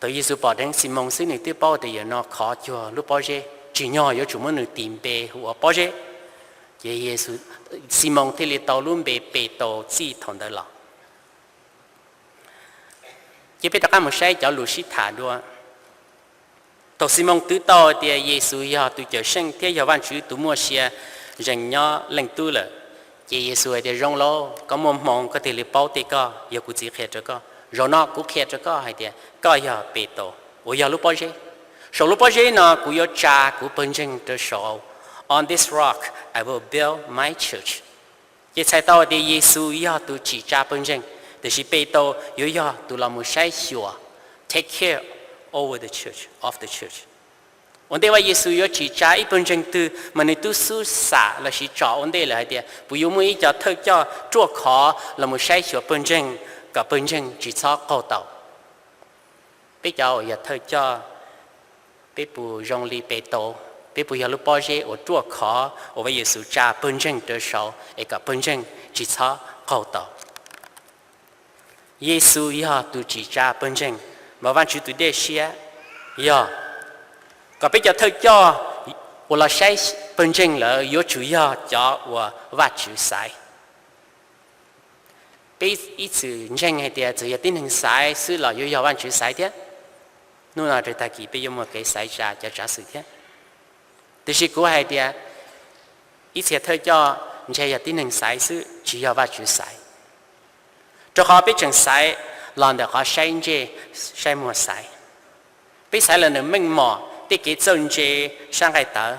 Thaum Yexus pom dheev Ximoos xwb nws twb paub tias yawm no khov cuag lub pob zeb, tsim nyog yuav tsum muab nws tis npe hu ua pob zeb. Ces Ximoos thiaj li tau lub npe Petus txij thaum ntawd los. Ces peb rov qab mus saib cov lus sib tham dua. Thaum Ximoos twv tau tias Yexus yog tus Cawmseej thiab yog Vajtswv tus muaj sia zees nyob leej tub lawm, ces Yexus hais tias, Zoo lauj, koj muaj hmoo koj thiaj li paub tias koj yog kuv Txiv qhia rau koj. Zaum no kuv qhia rau koj hais tias koj yog Petus uas yog lub pob zeb. Saum lub pob zeb no kuv yuav tsa kuv pawg ntseeg rau saud. On this rock I will build my church. Ces txhais tau tias Yexus yog tus tsim tsa pawg ntseeg, tiam sis Petus yuav yog tus los mus saib xyuas, take care over the church, of the church. Ua ntej Vaj Yexus yuav tsim tsa ib pawg ntseeg twg mas nws twb xub xam lossis tsom ua ntej lawm hais tias puas yuav muaj ib co thawj coj ruaj khov los mus saib xyuas pawg ntseeg kom pawg ntseeg tsis txhob qaug tau. Peb cov uas yog thawj coj, peb puas zoo li Petus, peb puas yog lub pob zeb uas ruaj khov uas Vaj Yexus tsa pawg ntseeg rau saud es kom pawg ntseeg tsis txhob qaug tau? Yexus yog tus tsim tsa pawg ntseeg, mas Vajtswv tus dej siab yog kom peb cov thawj coj uas los saib pawg ntseeg lawm yuav tsum yog cov uas Vajtswv xaiv. Peb ib txwm ntseeg hais tias txawm yog tib neeg xaiv xwb los yuav yog Vajtswv xaiv thiab. Hnub no rau tag kis peb yuav muaj kev xaiv tsa cov tsav xwm thiab. Tiam sis kuv hais tias ib txhia thawj coj ntshe yog tib neeg xaiv xwb tsis yog Vajtswv xaiv, rau qhov peb tseem xaiv los ntawm qhov saib ntsej saib muag xaiv. Peb xaiv los ntawm meej mom tej kev txawj ntse sab nqaij tawv.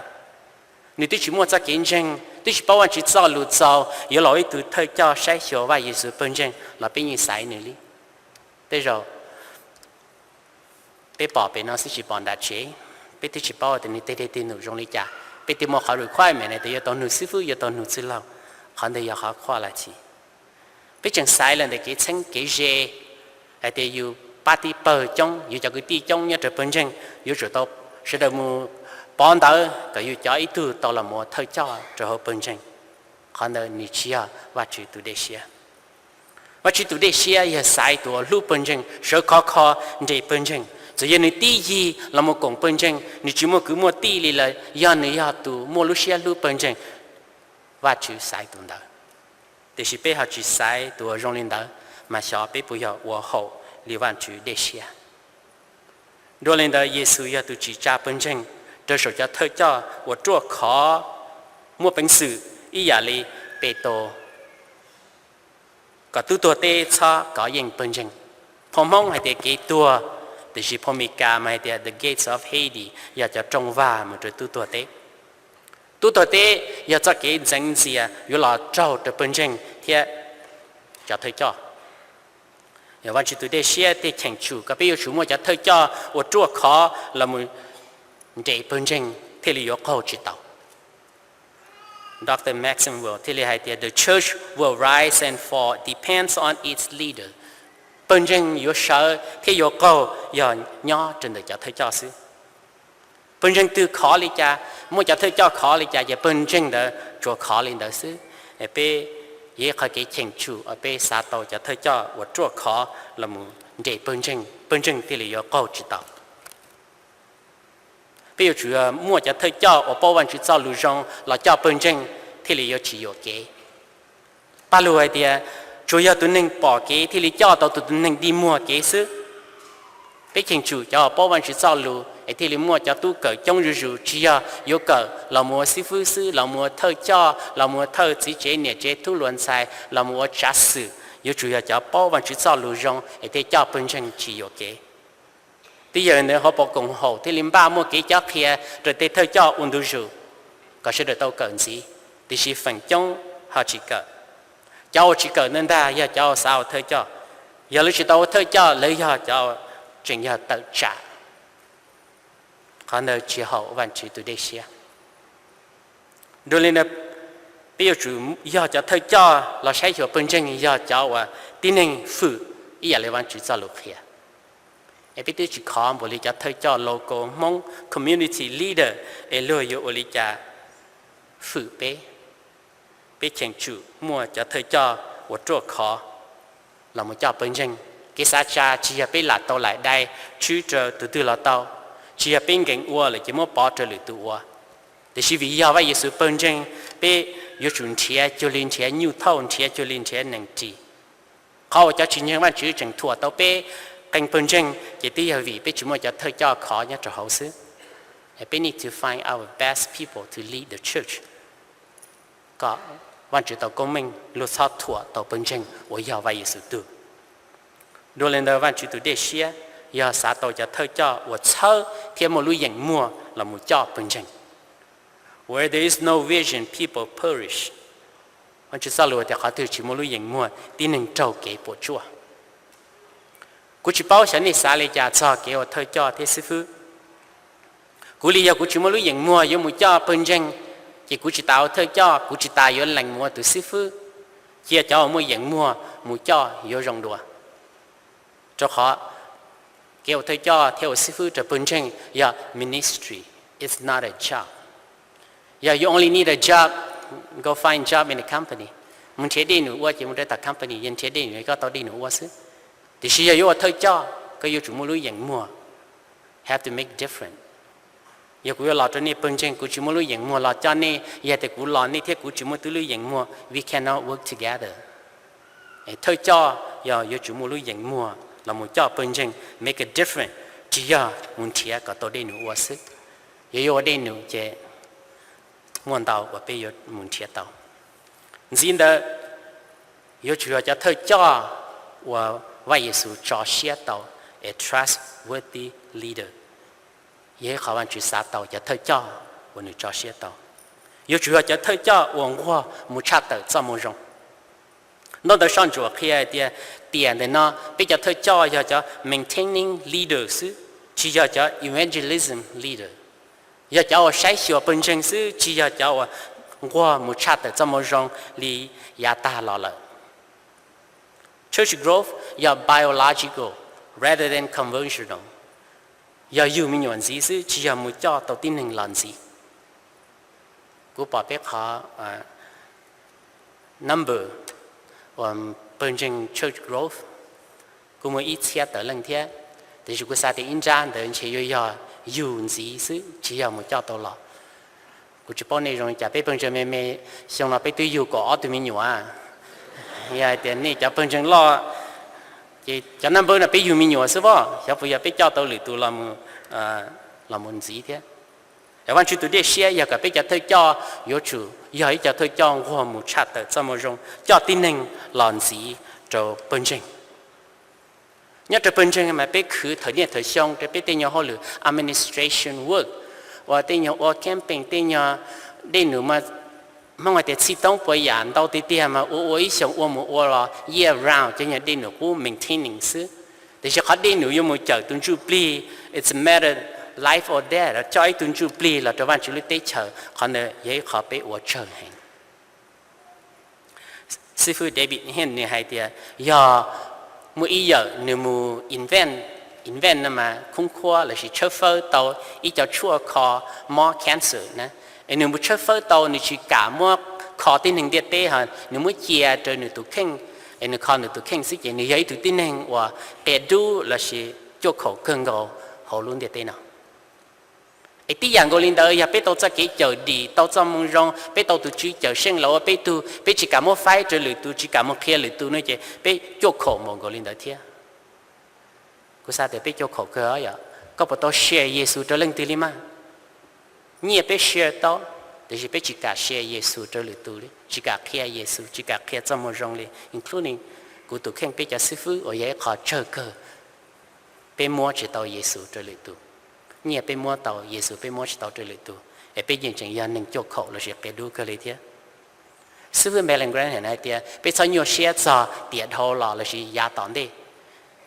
Nws twb tsis muaj txoj kev ntseeg, twb tsis paub Vajtswv txoj lus txaus yuav los ua ib tug thawj coj saib xyuas Vaj Yexus pawg ntseeg los peb yeej xaiv nws li. Tej zaum peb pom pem no xwb tsis pom nram tsev, peb twb tsis paub tias nws tej dej tej num zoo li cas, peb twb muaj qhov requirement tias yuav tau nug xib fwb, yuav tau nug txwj laug. Qhov ntawd yog qhov quality. Peb tseem xaiv los ntawm kev txheeb kev ze, hais tias yus pab tib pawg coob, yus cov kwv tij coob nyob rau pawg ntseeg, yuav tsum tau sawv daws mus pov ntawv kom yus cov ib tug tau los mus ua thawj coj rau hauv pawg ntseeg. Qhov ntawd nws tsis yog Vajtswv tus dej siab. Vajtswv tus dej siab yog xaiv tus uas hlub pawg ntseeg, sawv khov kho nres pawg ntseeg. Txawm yog nws tib yig los mus koom pawg ntseeg, nws tsis muaj kwv muaj tij li lawm, yog nws yog tus muaj lub siab hlub pawg ntseeg, Vajtswv xaiv tus ntawd. Tiam sis peb ho tsis xaiv tus uas zoo li ntawd, mas xyov peb puas yog ua haum li Vajtswv dej siab. Dua li ntawd, Yexus yog tus tsim tsa pawg ntseeg rau saum cov thawj coj uas ruaj khov, muaj peev xwm ib yam li Petus, kom tub tuag teb txhob kov yeej pawg ntseeg. Phau Hmoob hais tias kev tuag, tiam sis phau Meskas mas hais tias the gates of Hades, yog cov rooj vag mus rau tub tuag teb. Tub tuag teb yog txoj kev ntxeev ntxias yuav los raug rau pawg ntseeg thiab cov thawj coj. Yog Vajtswv tus dej siab thiaj cheem tsum kom peb yuav tsum muaj cov thawj coj uas ruaj khov los mus nres pawg ntseeg thiaj li yuav qaug tsis tau. Doctor Maxwell thiaj li hais tias the church will rise and fall depends on its leader. Pawg ntseeg yuav sawv thiab yuav qaug yog nyob rau ntawm cov thawj coj xwb. Pawg ntseeg twg khov li cas, muaj cov thawj coj khov li cas ces pawg ntseeg ntawd tsuas khov li ntawd xwb. Peb yog ib qhov kev cheem tsum uas peb xav tau cov thawj coj uas ruaj khov los mus nres pawg ntseeg, pawg ntseeg thiaj li yuav qaug tsis tau. Peb yuav tsum muaj cov thawj coj uas paub Vajtswv txoj lus zoo los coj pawg ntseeg thiaj li yuav tsis yuam kev. Paj Lug hais tias tsuas yog tus neeg pom kev thiaj li coj tau tus, tus neeg dig muag kev xwb. Peb cheem tsum cov uas paub Vajtswv txoj lus Es thiaj li muaj cov tub kawm coob zuj zus, tsis yog yuav kawm los mus ua xib fwb xwb, los mus ua thawj coj, los mus ua thawj txiv tsev niam tsev tub hluas ntxhais, los mus ua tsav xwm, yuav tsum yog cov paub Vajtswv txoj lus zoo es thiaj coj pawg ntseeg tsis yuam kev. Twb yog li ntawd hauv paus koom haum thiaj li npaj muaj kev cob qhia rau tej thawj coj ua ntu zus kom sawv daws tau kawm ntxiv, tiam sis feem coob ho tsis kawm. Cov uas tsis kawm ntawd ntag yog cov uas xav ua thawj coj. Yog lawv tsis tau ua thawj coj, lawv yog cov tseem yog tawm tsam. Qhov ntawd tsis haum Vajtswv tus dej siab. Dua li ntawd, peb yuav tsum yog cov thawj coj los saib xyuas pawg ntseeg yog cov uas tib neeg fwm ib yam li Vajtswv txoj lus qhia. Es peb twb tsis khov npaum li cov thawj coj local Hmoob community leader, es luag yuav ua li cas fwm peb? Peb cheem tsum muaj cov thawj coj uas ruaj khov los mus coj pawg ntseeg. Kev xav tsa tsis yog peb lam tau laim dai tswb rau tus twg los tau, tsis yog peb nkees ua lawm ces muab pov rau lwm tus ua. Tiam sis vim yog Vaj Yexus pawg ntseeg, peb yuav tsum nrhiav cuag li nrhiav nyuj thauj, nrhiav cuag li nrhiav nees ris. Qhov uas cov tsis ntseeg Vajtswv tseem thuam tau peb qee pawg ntseeg ces twb yog vim peb tsis muaj cov thawj coj khov nyob rau hauv xwb. Peb need to find our best people to lead the church, kom Vajtswv tau koob meej, luag txhob thuam tau pawg ntseeg uas yog Vaj Yexus tug. Dua li ntawd Vajtswv tus dej siab yog xav tau cov thawj coj uas txhawb thiab muaj lub yeem muag los mus coj pawg ntseeg. Where there is no vision, people perish. Vajtswv txoj lus tias qhov twg tsis muaj lub yeem muag, tib neeg raug kev puas tsuaj. Kuv tsis paub xyov nej xav li cas txog kev ua thawj coj thiab xib fwb. Kuv li yog kuv tsis muaj lub yeem muag yuav mus coj pawg ntseeg, ces kuv tsis tas ua thawj coj, kuv tsis tas yuav lees mus ua tus xib fwb. Cia cov uas muaj yeem muag mus coj yuav zoo dua. Rau qhov kev ua thawj coj thiab ua xib fwb rau pawg ntseeg yog ministry, it's not a job. Yog you only need a job, go find job in a company. Mus nrhiav dej num ua ces mus rau tom company, yog nrhiav dej num koj tau dej num ua xwb. Tiam sis yog yuav ua thawj coj, koj yuav tsum muaj lub yeem muag, have to make difference. Yog kuv yuav los rau nej pawg ntseeg, kuv tsis muaj lub yeem muag los coj nej, yog tias kuv los nej thiab kuv tsis muaj tub lub yeem muag, we cannot work together. Thawj coj yog yuav tsum muaj lub yeem muag los mus coj pawg ntseeg, make a difference, tsis yog mus nrhiav kom tau dej num ua xwb. Yog yuav ua dej num ces muaj ntau uas peb yuav mus nrhiav tau. Ntxiv ntawd, yuav tsum yog cov thawj coj uas Vaj Yexus tso siab tau, a trustworthy leader. Yog ib qhov Vajtswv xav tau cov thawj coj uas nws tso siab tau. Yuav tsum yog cov thawj coj uas nquag mus tshaj tawm txoj moo zoo. Ntaub ntawv soj ntsuam qhia hais tias tiam ntawm no peb cov thawj coj yog cov maintaining leader xwb, tsis yog cov evangelism leader. Yog cov uas saib xyuas pawg ntseeg xwb, tsis yog cov uas nquag mus tshaj tawm txoj moo zoo li yav tag los lawm. Church growth yog biological rather than conventional. Yog yug me nyuam ntxiv xwb, tsis yog mus coj tau tib neeg los ntxiv. Kuv pom peb qhov number uas pawg ntseeg church growth kuj muaj ib txhiab tawm leej thiab, tiam sis kuv xav tias ib nrab ntawd ntshe yuav yog yug ntxiv xwb, tsis yog mus coj tau los. Kuv tsis paub nej zoo li cas, peb pawg ntseeg me me, xyoo no peb twb yug kaum ob tug me nyuam. Yog hais tias nej cov pawg ntseeg loj, ces cov naj npawb no peb yug me nyuam xwb as, xyov puas yog peb coj tau lwm tus los mus ntxiv thiab. Vajtswv tus dej siab yog kom peb cov thawj coj yuav tsum yog ib co thawj coj nquag mus tshaj tawm txoj moo zoo, coj tib neeg los ntxiv rau pawg ntseeg. Nyob rau pawg ntseeg mas peb khwv thawm niaj thawm xyoo rau peb tej nyuag hauj lwm administration work, uas tej nyuag ua camping, tej nyuag dej num mas Hmoob hais tias txhij toob puas yam ntau tiag tiag mas ua ua ib xyoos ua mus ua los year round, cov nyuag dej num qub maintaining xwb. Tiam sis qhov dej num yuav mus cawm tus ntsuj plig, it's a matter life or death, coj ib tug ntsuj plig los rau Vajtswv lub teb chaws, qhov ntawd yog ib qho peb ua tsawg heev. Xib fwb David Hinn nws hais tias yog muaj ib yawm nws mus invent, invent no mas khoob khuab lossis tshawb fawb tau ib co tshuaj kho mob cancer na, es nws mus tshawb fawb tau, nws tsis kam muab kho tib neeg ntiaj teb, ho nws muab cia rau nws tus kheej, es nws kho nws tus kheej xwb, ces nws yog ib tug tib neeg uas qia dub lossis cuaj khaum kawg nkaus hauv lub ntiaj teb no. Es tib yam nkaus li ntawd, yog peb tau txoj kev cawm dim, tau txoj moo zoo, peb tau tus Tswv cawm seej los ua peb tug, peb tsis kam muab faib rau lwm tus, tsis kam mus qhia lwm tus no ces peb cuaj khaum npaum nkaus li ntawd thiab. Kuv xav tias peb cuaj khaum kawg yom. Koj puas tau share Yexus rau leej twg li mas? Nyiaj peb share tau, tiam sis peb tsis kam share Yexus rau lwm tus li, tsis kam qhia Yexus, tsis kam qhia txoj moo zoo li, including kuv tus kheej, peb cov xib fwb uas yog ib qho tsawg kawg, peb muab tsis tau Yexus rau lwm tus. Nyiaj peb muab tau, Yexus peb muab tsis tau rau lwm tus, es peb yeej tseem yog neeg cuaj khaum lossis qia dub kawg li thiab. Xib fwb Benjamin Graham hais tias peb txhob nyuaj siab txog tiam dhau los lossis yav tom ntej,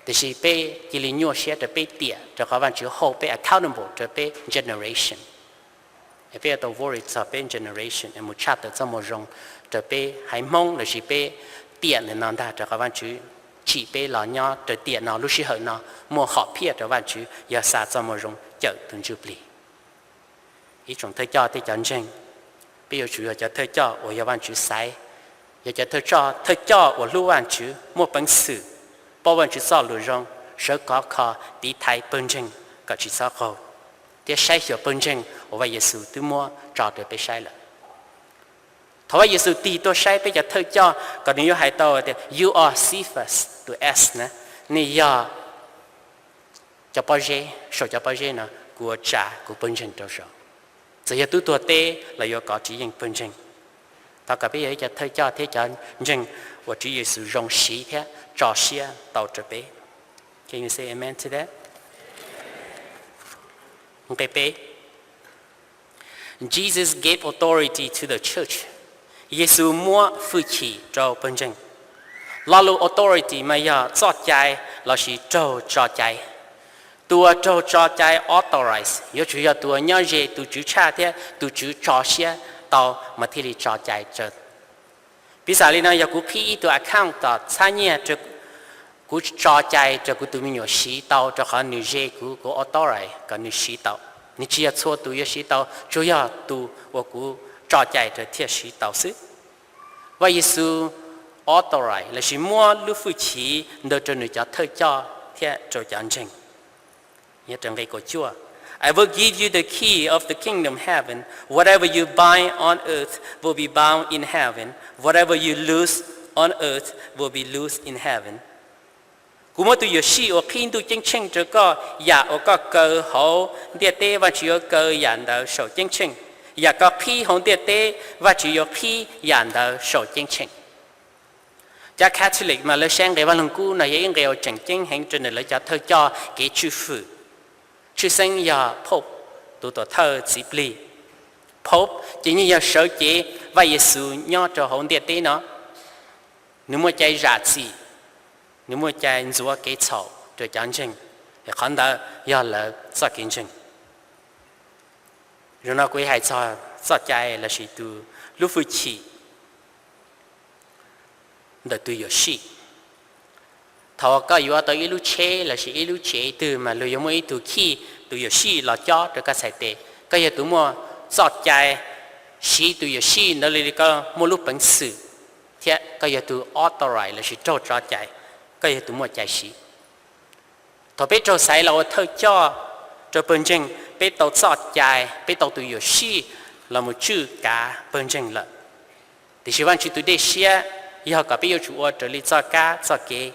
tiam sis peb cia li nyuaj siab rau peb tiam rau qhov Vajtswv hold peb accountable rau peb generation. Peb yuav tau worry txog peb generation es mus tshaj tawm txoj moo zoo rau peb haiv Hmoob lossis peb tiam ntawm no ntag, rau qhov Vajtswv tsim peb los nyob rau tiam no, lub sij hawm no muaj hom phiaj rau Vajtswv yog xa txoj moo zoo cawm tus ntsuj plig. Ib tsoom thawj coj thiab cov ntseeg, peb yuav tsum yog cov thawj coj uas yog Vajtswv xaiv, yog cov thawj coj uas hlub Vajtswv, muaj peev xwm, paub Vajtswv txoj lus zoo, sawv khov kho tiv thaiv pawg ntseeg kom tsis txhob qaug, thiab saib xyuas pawg ntseeg uas Vaj Yexus twb muab tso rau peb saib lawm. Thaum Vaj Yexus tig tuaj saib peb cov thawj coj, kom nws yuav hais tau tias, You are Cephas to S, na, nej yog cov pob zeb, saum cov pob zeb no kuv yuav tsa kuv pawg ntseeg rau saum. Txawm yog twb tuag teb los yuav kov tsis yeej pawg ntseeg. Thov kom peb yog ib cov thawj coj thiab cov ntseeg uas Tswv Yexus zoo siv thiab tso siab tau rau peb. Can you say amen to that? Nqe peb, Jesus gave authority to the church. Yexus muab hwj chim rau pawg ntseeg. Lo lus authority mas yog txoj cai lossis raug tso cai. Tus uas raug tso cai, authorize, yuav tsum yog tus uas nyob ze tus Tswv tshaj thiab tus Tswv tso siab tau mas thiaj li tso cai rau. Piv xam li no, yog kuv qhib ib tug account tom txhab nyiaj, kuv tso cai rau kuv tus me nyuam siv tau rau qhov nws ze kuv, kuv authorize kom nws siv tau. Nws tsis yog txhua tus yuav siv tau, tsuas yog tus uas kuv tso cai rau thiaj siv tau xwb. Vaj Yexus authorize lossis muab lub hwj chim ntawd rau nws cov thawj coj thiab rau cov ntseeg. Nqe kaum cuaj, I will give you the key of the kingdom heaven. Whatever you bind on earth will be bound in heaven. Whatever you loose on earth will be loosed in heaven. Kuv muab tus yuam sij uas qhib ntuj ceeb tsheej rau koj, yam uas koj kaw hauv ntiaj teb Vajtswv yuav kaw yam ntawd saum ceeb tsheej, yam koj qhib hauv ntiaj teb Vajtswv yuav qhib yam ntawd saum ceeb tsheej. Cov Catholic mas lawv saib nqe Vaj Lug Kub no yog ib nqe uas tseem ceeb heev rau ntawm lawv cov thawj coj kev tswj hwm. Tshwj xeeb yog Pope, tus tuam thawj txiv plig. Pope ces yeej yog sawv cev Vaj Yexus nyob rau hauv ntiaj teb no. Nws muaj cai zam txim, nws muaj cai ntxuav kev txhaum rau cov ntseeg, es qhov ntawd yog lawv txoj kev ntseeg. Zaum no kuv hais txog txoj cai lossis tus lub hwj chim ntawm tus yuam sij. Thaum koj yuav tau ib lub tsheb lossis ib lub tsev twg mas luag yuav muaj ib tug khij tus yuam sij los cob rau koj txhais tes. Koj yog tus muaj txoj cai siv tus yuam sij ntawd li koj muaj lub peev xwm, thiab koj yog tus authorize lossis raug tso cai, koj yog tus muaj cai siv. Thaum peb raug xaiv los ua thawj coj rau pawg ntseeg, peb tau txoj cai, peb tau tus yuam sij los mus tswj kav pawg ntseeg lawm. Tiam sis Vajtswv tus dej siab yog kom peb yuav tsum ua raws li txoj kab txoj kev.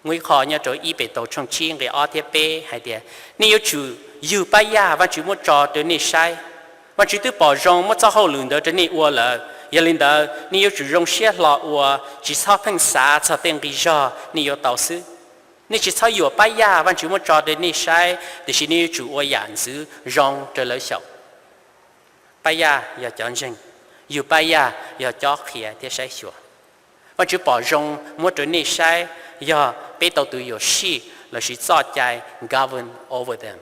Muaj ib qho nyob rau ib Petus tshooj tsib nqe ob thiab peb hais tias, nej yuav tsum yug pab yaj Vajtswv muab tso rau nej saib. Vajtswv twb pom zoo muab txoj hauj lwm ntawd rau nej ua lawm, yog li ntawd nej yuav tsum zoo siab hlo ua, tsis txhob pheej xav txog tej nqi zog nej yuav tau xwb. Nej tsis txhob yuam pab yaj Vajtswv muab tso rau nej saib, tiam sis nej yuav tsum ua yam ntxwv zoo rau lawv xyaum. Pab yaj yog cov ntseeg, yug pab yaj yog cob qhia thiab saib xyuas. Vajtswv pom zoo muab rau nej saib, yog peb tau tus yuam sij lossis txoj cai govern over them.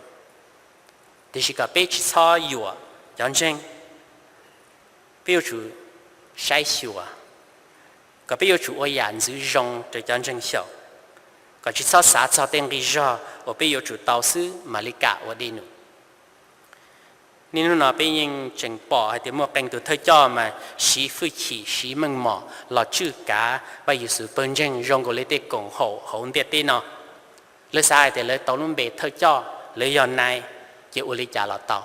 Tiam sis kom peb tsis txhob yuam cov ntseeg, peb yuav tsum saib xyuas, kom peb yuav tsum ua yam ntxwv zoo rau cov ntseeg xyaum, kom tsis txhob xav txog tej nqi zog uas peb yuav tsum tau xwb mam li kam ua dej num. Niaj hnub no peb yeej tseem pom hais tias muaj qee tus thawj coj mas siv hwj chim siv meej mom los tswj kav Vaj Yexus pawg ntseeg zoo nkaus li tej koom haum hauv ntiaj teb no. Lawv xav hais tias lawv tau lub npe thawj coj, lawv yog nai, ces ua li cas los tau.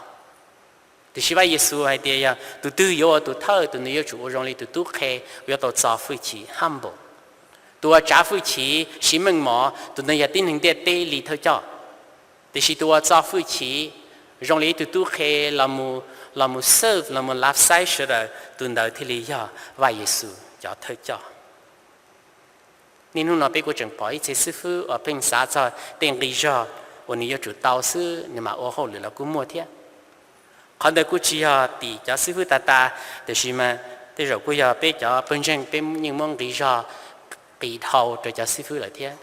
Tiam sis Vaj Yexus hais tias yog tus twg yuav ua tus thawj, tus ntawd yuav tsum ua zoo li tus tub qhe, yuav tau txo hwj chim humble. Tus uas tsav hwj chim siv meej mom, tus ntawd yog tib neeg ntiaj teb li thawj coj. Tiam sis tus uas txo hwj chim zoo li ib tug tub qhe los mus serve, los mus lav xaiv sawv daws, tus ntawd thiaj li yog Vaj Yexus cov thawj coj. Niaj hnub no peb kuj tseem pom ib txhia xib fwb uas pheej xav txog tej nqi zog uas nws yuav tsum tau xwb nws mam ua hauj lwm los kuj muaj thiab. Qhov ntawd kuj tsis yog tim cov xib fwb tas tas, tiam sis mas tej zaum kuj yog peb cov pawg ntseeg peb yeej muab nqi zog qis dhau rau cov xib fwb lawm thiab.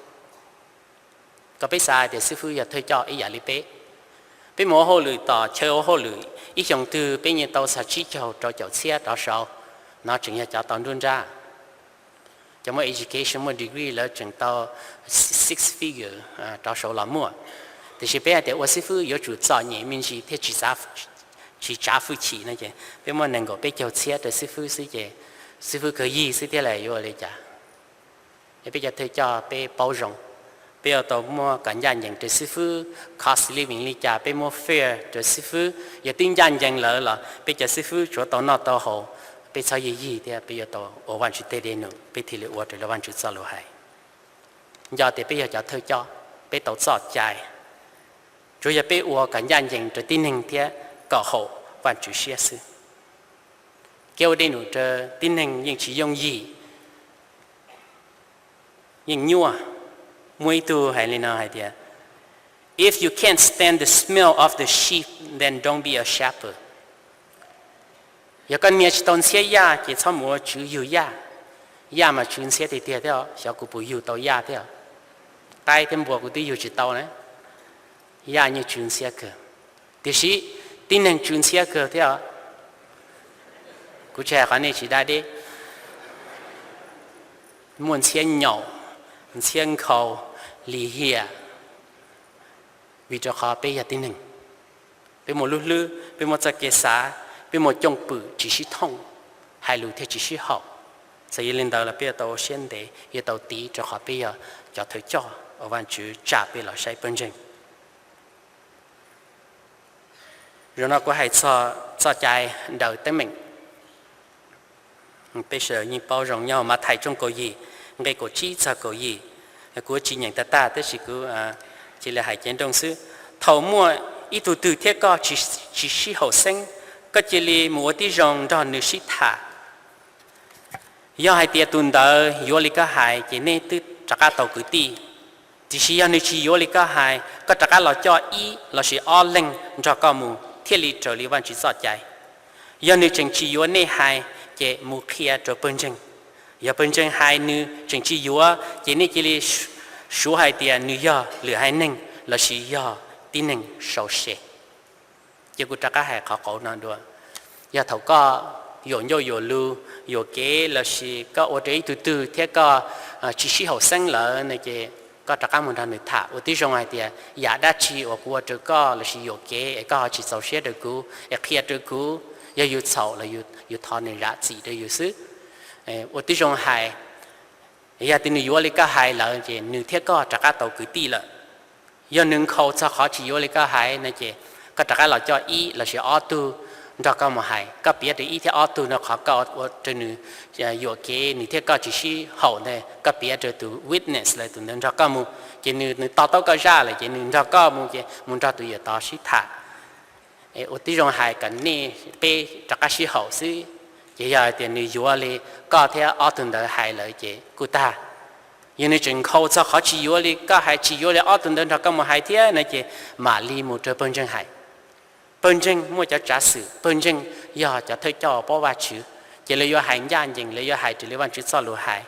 Kom peb xav hais tias xib fwb yog thawj coj ib yam li peb. Peb mus ua hauj lwm tom chaw ua hauj lwm ib xyoo twg peb yeej tau txog tsib caug rau caum txhiab rov saud, no tseem yog cov tau nruab nrab. Cov muaj education muaj degree lawv tseem tau six figure rov saud los muaj. Tiam sis peb hais tias ua xib fwb yuav tsum txom nyem me ntsis thiab tsis tsav hwj chim no ces peb muab nees nkaum peb caug txhiab rau xib fwb xwb ces xib fwb kawg yig xwb thiab lawm yuav ua li cas? Peb cov thawj coj peb paub zoo, peb yuav tau muab kom ncaj ncees rau xib fwb, cost of living li cas peb muab fair rau xib fwb. Yog twb ncaj ncees lawm los peb cov xib fwb tsuav tau noj tau haus, peb txhob yig yig thiab peb yuav tau ua Vajtswv tej dej num peb thiaj li ua raws li Vajtswv txoj lus hais. Nco tias peb yog cov thawj coj, peb tau txoj cai, tsuav yog peb ua kom ncaj ncees rau tib neeg thiab kom haum Vajtswv siab xwb. Kev ua dej num rau tib neeg yeej tsis yooj yim, yeej nyuaj. Muaj ib tug hais li no hais tias, If you can't stand the smell of the sheep, then don't be a shepherd. Yog koj hnia tsis tau ntxhiab yaj ces txhob mus ua tswv yug yaj. Yaj mas tsw ntxhiab tiag tiag thiab, xyov kuv puas yug tau yaj thiab. Qaib thiab npua kuv twb yug tsis tau na, yaj yeej tsw ntxhiab kawg. Tiam sis tib neeg tsw ntxhiab kawg thiab. Kuv tsis hais qhov nej tsis da deb, muaj ntxhiab nyaum, ntxhiab nkhaus, lim hiam, vim rau qhov peb yog tib neeg. Peb muaj lub hlwb, peb muaj txoj kev xav, peb muaj cooj pwm tsis sib thooj, hais lus thiaj tsis sib haum. Txawm yog li ntawd los peb yuav tau ua siab ntev, yuav tau tiv rau qhov peb yog cov thawj coj uas Vajtswv tsa peb los saib pawg ntseeg. Zaum no kuv hais txog txoj cai daws teeb meem. Peb sawv daws yeej paub zoo nyob Mathais tshooj kaum yim, nqe kaum tsib txog kaum yim. Kuv tsis nyeem tag tag tab sis kuv cia li hais cev nrooj xwb. Thaum muaj ib tug twg thiab koj tsis sib haum xeeb, koj cia li mus ua tib zoo nrog nws sib tham. Yog hais tias tus ntawd yuav li koj hais ces nej twb rov qab tau kwv tij. Tiam sis yog nws tsis yuav li koj hais, koj rov qab los coj ib lossis ob leeg nrog koj mus thiaj li raws li Vajtswv txoj cai. Yog nws tseem tsis yuav nej hais, ces mus qhia rau pawg ntseeg. Yog pawg ntseeg hais nws tseem tsis yuav ces nej cia li suav hais tias nws yog lwm haiv neeg lossis yog tib neeg sau se. Ces kuv rov qab hais qhov qauv no dua. Yog thaum koj yuam ncauj yuam lus, yuam kev lossis koj ua rau ib tug twg thiab koj tsis sib haum xeeb lawm no ces koj rov qab mus nrog nws tham ua tib zoo hais tias yam dab tsi uas kuv ua rau koj lossis yuam kev es koj ho tsis txaus siab rau kuv es qhia rau kuv. Yog yus txhaum los yus thov nws zam txim rau yus xwb. Ua tib zoo hais. Yog tias nws yuav li koj hais lawm ces nws thiab koj rov qab tau kwv tij lawm. Yog nws nkhaus txog qhov tsis yuav li koj hais no ces koj rov qab los coj ib lossis ob tug nrog koj mus hais. Koj piav rau ib thiab ob tug no qhov koj ua rau nws yuam kev, nws thiab koj tsis sib haum ntawd, koj piav rau tus witness lawm tus ntawd nrog koj mus, ces nws to taub koj zaj lawm ces nws nrog koj mus ces mus nrog tus yawm tod sib tham. Ua tib zoo hais kom nej peb rov qab sib haum xwb. Ces yog hais tias nws yuav li koj thiab ob tug ntawd hais lawm ces kuj tag. Yog nws tseem nkhaus txog qhov tsis yuav li koj hais, tsis yuav li ob tug ntawd nrog koj mus hais thiab no ces mam li mus rau pawg ntseeg hais. Pawg ntseeg muaj cov tsav xwm, pawg ntseeg yog cov thawj coj paub Vajtswv, ces lawv yuav hais ncaj ncees, lawv yuav hais raws li Vajtswv txoj lus hais.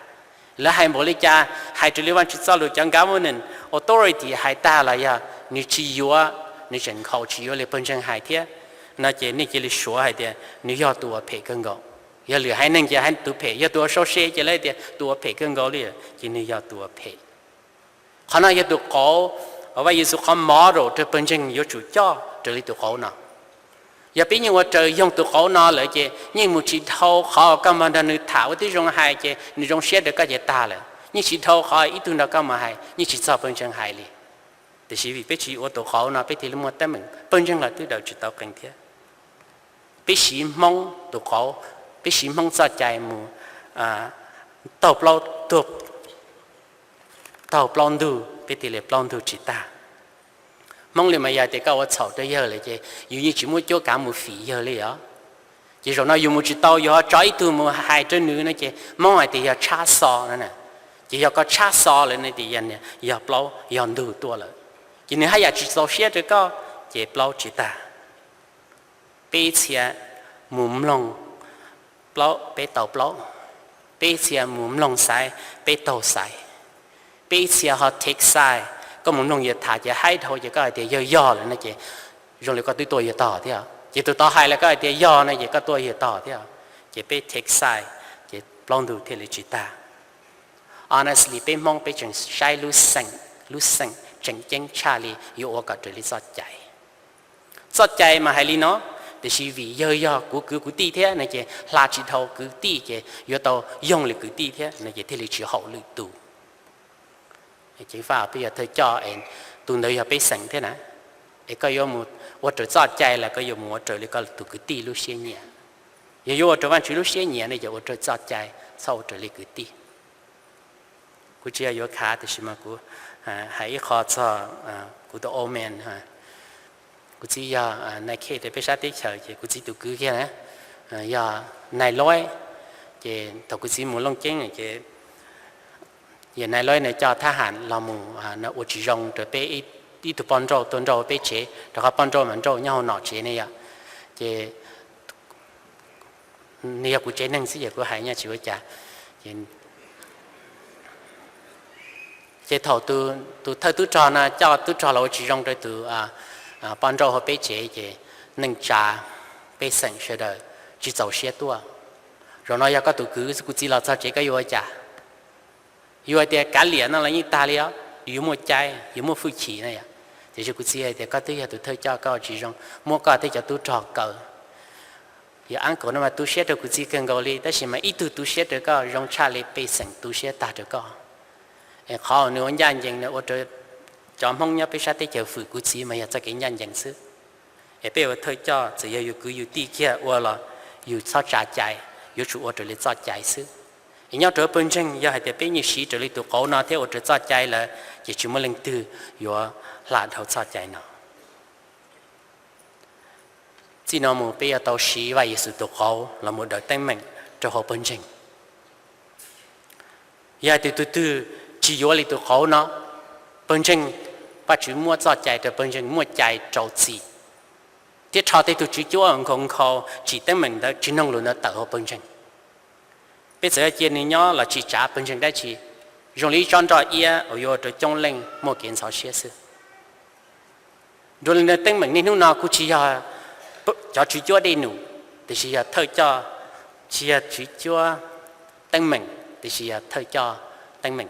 Lawv hais npaum li cas, hais raws li Vajtswv txoj lus, cov government authority hais tag los yog nws tsis yuav, nws tseem nkhaus tsis yuav li pawg ntseeg hais thiab no ces nej cia li suav hais tias nws yog tus uas phem kawg nkaus. Yog lwm haiv neeg ces hais tus phem, yog tus uas sau se ces lawv tias tus uas phem kawg nkaus li, ces nws yog tus uas phem. Qhov no yog tus qauv, Vaj Yexus qhov model rau pawg ntseeg yuav tsum coj raws li tus qauv no. Yog peb yeej ua raws yoog tus qauv no lawm ces yeej mus tsis dhau qhov koj mus nrog nws tham ua tib zoo hais ces nws zoo siab rau koj ces tag lawm. Yeej tsis dhau qhov ib tug nrog koj mus hais, yeej tsis txog pawg ntseeg hais li. Tiam sis vim peb tsis ua tus qauv no peb thiaj li muaj teeb meem, pawg ntseeg los twb daws tsis tau qees thiab. Peb siv Hmoob tus qauv, peb siv Hmoob txoj cai mus taug plaub ntug, peb thiaj li plaub ntug tsis tag. Hmoob li mas yog tias koj ua txhaum rau yawg lawm ces yus yeej tsis muaj cuab kav mus fim yawg li os. Ces zaum no yus mus tsis tau, yus ho tso ib tug mus hais rau nws no ces Hmoob hais tias yog tshab xo no na. Ces yog koj tshab xo lawm no ces yog plaub yog ntug tuaj lawm, ces nws haj yam tsis txaus siab rau koj, ces plaub tsis tag. Peb txhia mus mloog plaub, peb tau plaub. Peb txhia mus mloog xaiv, peb taug xaiv. Peb txhia ho take side, koj mus mloog yawg tham ces haib dhau ces koj hais tias yog yog lawm no ces zoo li koj twb tuaj yawg tog thiab. Ces tus tod hais los koj hais tias yog no ces koj tuaj yawg tog thiab. Ces peb take side, ces plaub ntug thiaj li tsis tag. Honestly, peb Hmoob peb tseem saib lub xeem, lub xeem tseem ceeb tshaj li yuav ua kom raws li txoj cai. Txoj cai mas hais li no, tiam sis vim yawg yog kuv kwv kuv tij thiab no ces hla tsis dhau kwv tij ces yuav tau yoog li kwv tij thiab no ces thiaj li tsis haum lwm tus. Ceev faj peb yog thawj coj es tus ntawd yog peb xeem thiab na, es koj yuav mus ua raws txoj cai los koj yuav mus ua raws li koj tus kwv tij lub siab nyiam. Yog yuav ua raws Vajtswv lub siab nyiam no ces ua raws txoj cai, txhob ua raws li kwv tij. Kuv tsis yog yuav khav tiam sis mas kuv hais ib qho txog kuv tus old man. Kuv txiv yog nai khej rau peb sab teb chaws ces kuv txiv tus kwv kiag na, yog nai loib. Ces thaum kuv txiv mus Looj Ceeb ces yog nai loib nws coj thab ham los mus ua tsis zoo rau peb ib tug poj nrauj tuaj nrauj peb tsev, rau qhov poj nrauj mas nrauj nyob hauv nom tsev ne yom. Ces nws yog kuv tsev neeg xwb ces kuv hais nyob tsis ua cas. Ces thaum tus thawj tub rog no coj tub rog los ua tsis zoo rau tus poj nrauj hauv peb tsev ces neej tsa pej xeem sawv daws tsis txaus siab tuaj. Zaum no yog koj tus kwv kuv txiv los txog tsev koj yuav ua cas? Yuav hais tias kav liam no los yeej tag li os, yuav muaj cai yuav muaj hwj chim na yom. Tiam sis kuv txiv hais tias koj twb yog tus thawj coj koj ua tsis zoo, muab koj thiab cov tub rog kaw. Yog ab kaum no mas tu siab rau kuv txiv kawg nkaus li tab sis mas ib tug tu siab rau koj zoo tshaj li pej xeem tu siab tag rau koj. Es qhov nws ua ncaj ncees nws ua rau cov Hmoob nyob peb sab teb chaws fwm kuv txiv mas yog txoj kev ncaj ncees xwb. Es peb ua thawj coj txawm yog yus kwv yus tij kiag ua los yus txhob tsa cai, yuav tsum ua raws li txoj cai xwb. Es nyob rau pawg ntseeg yog hais tias peb nyiam siv raws li tus qauv no thiab ua raws txoj cai lawm ces tsis muaj leej twg yuav hla dhau txoj cai no. Txij no mus peb yuav tau siv Vaj Yexus tus qauv los mus daws teeb meem rau hauv pawg ntseeg. Yog hais tias tus twg tsis yuav li tus qauv no, pawg ntseeg, Vajtswv muab txoj cai rau pawg ntseeg muaj cai rau txim, thiab rho tej tug tswv cuab nkhaus nkhaus tsim teeb meem ntawd tsis noog lus ntawd tawm hauv pawg ntseeg. Peb txawm yog cia nws nyob los tsis tsav pawg ntseeg dab tsi, zoo li ib tsob nroj iab uas yuav ua rau coob leej muaj kev ntxhov siab xwb. Dua li ntawd teeb meem niaj hnub no kuj tsis yog cov tswv cuab dej num, tiam sis yog thawj coj, tsis yog tswv cuab teeb meem, tiam sis yog thawj coj teeb meem,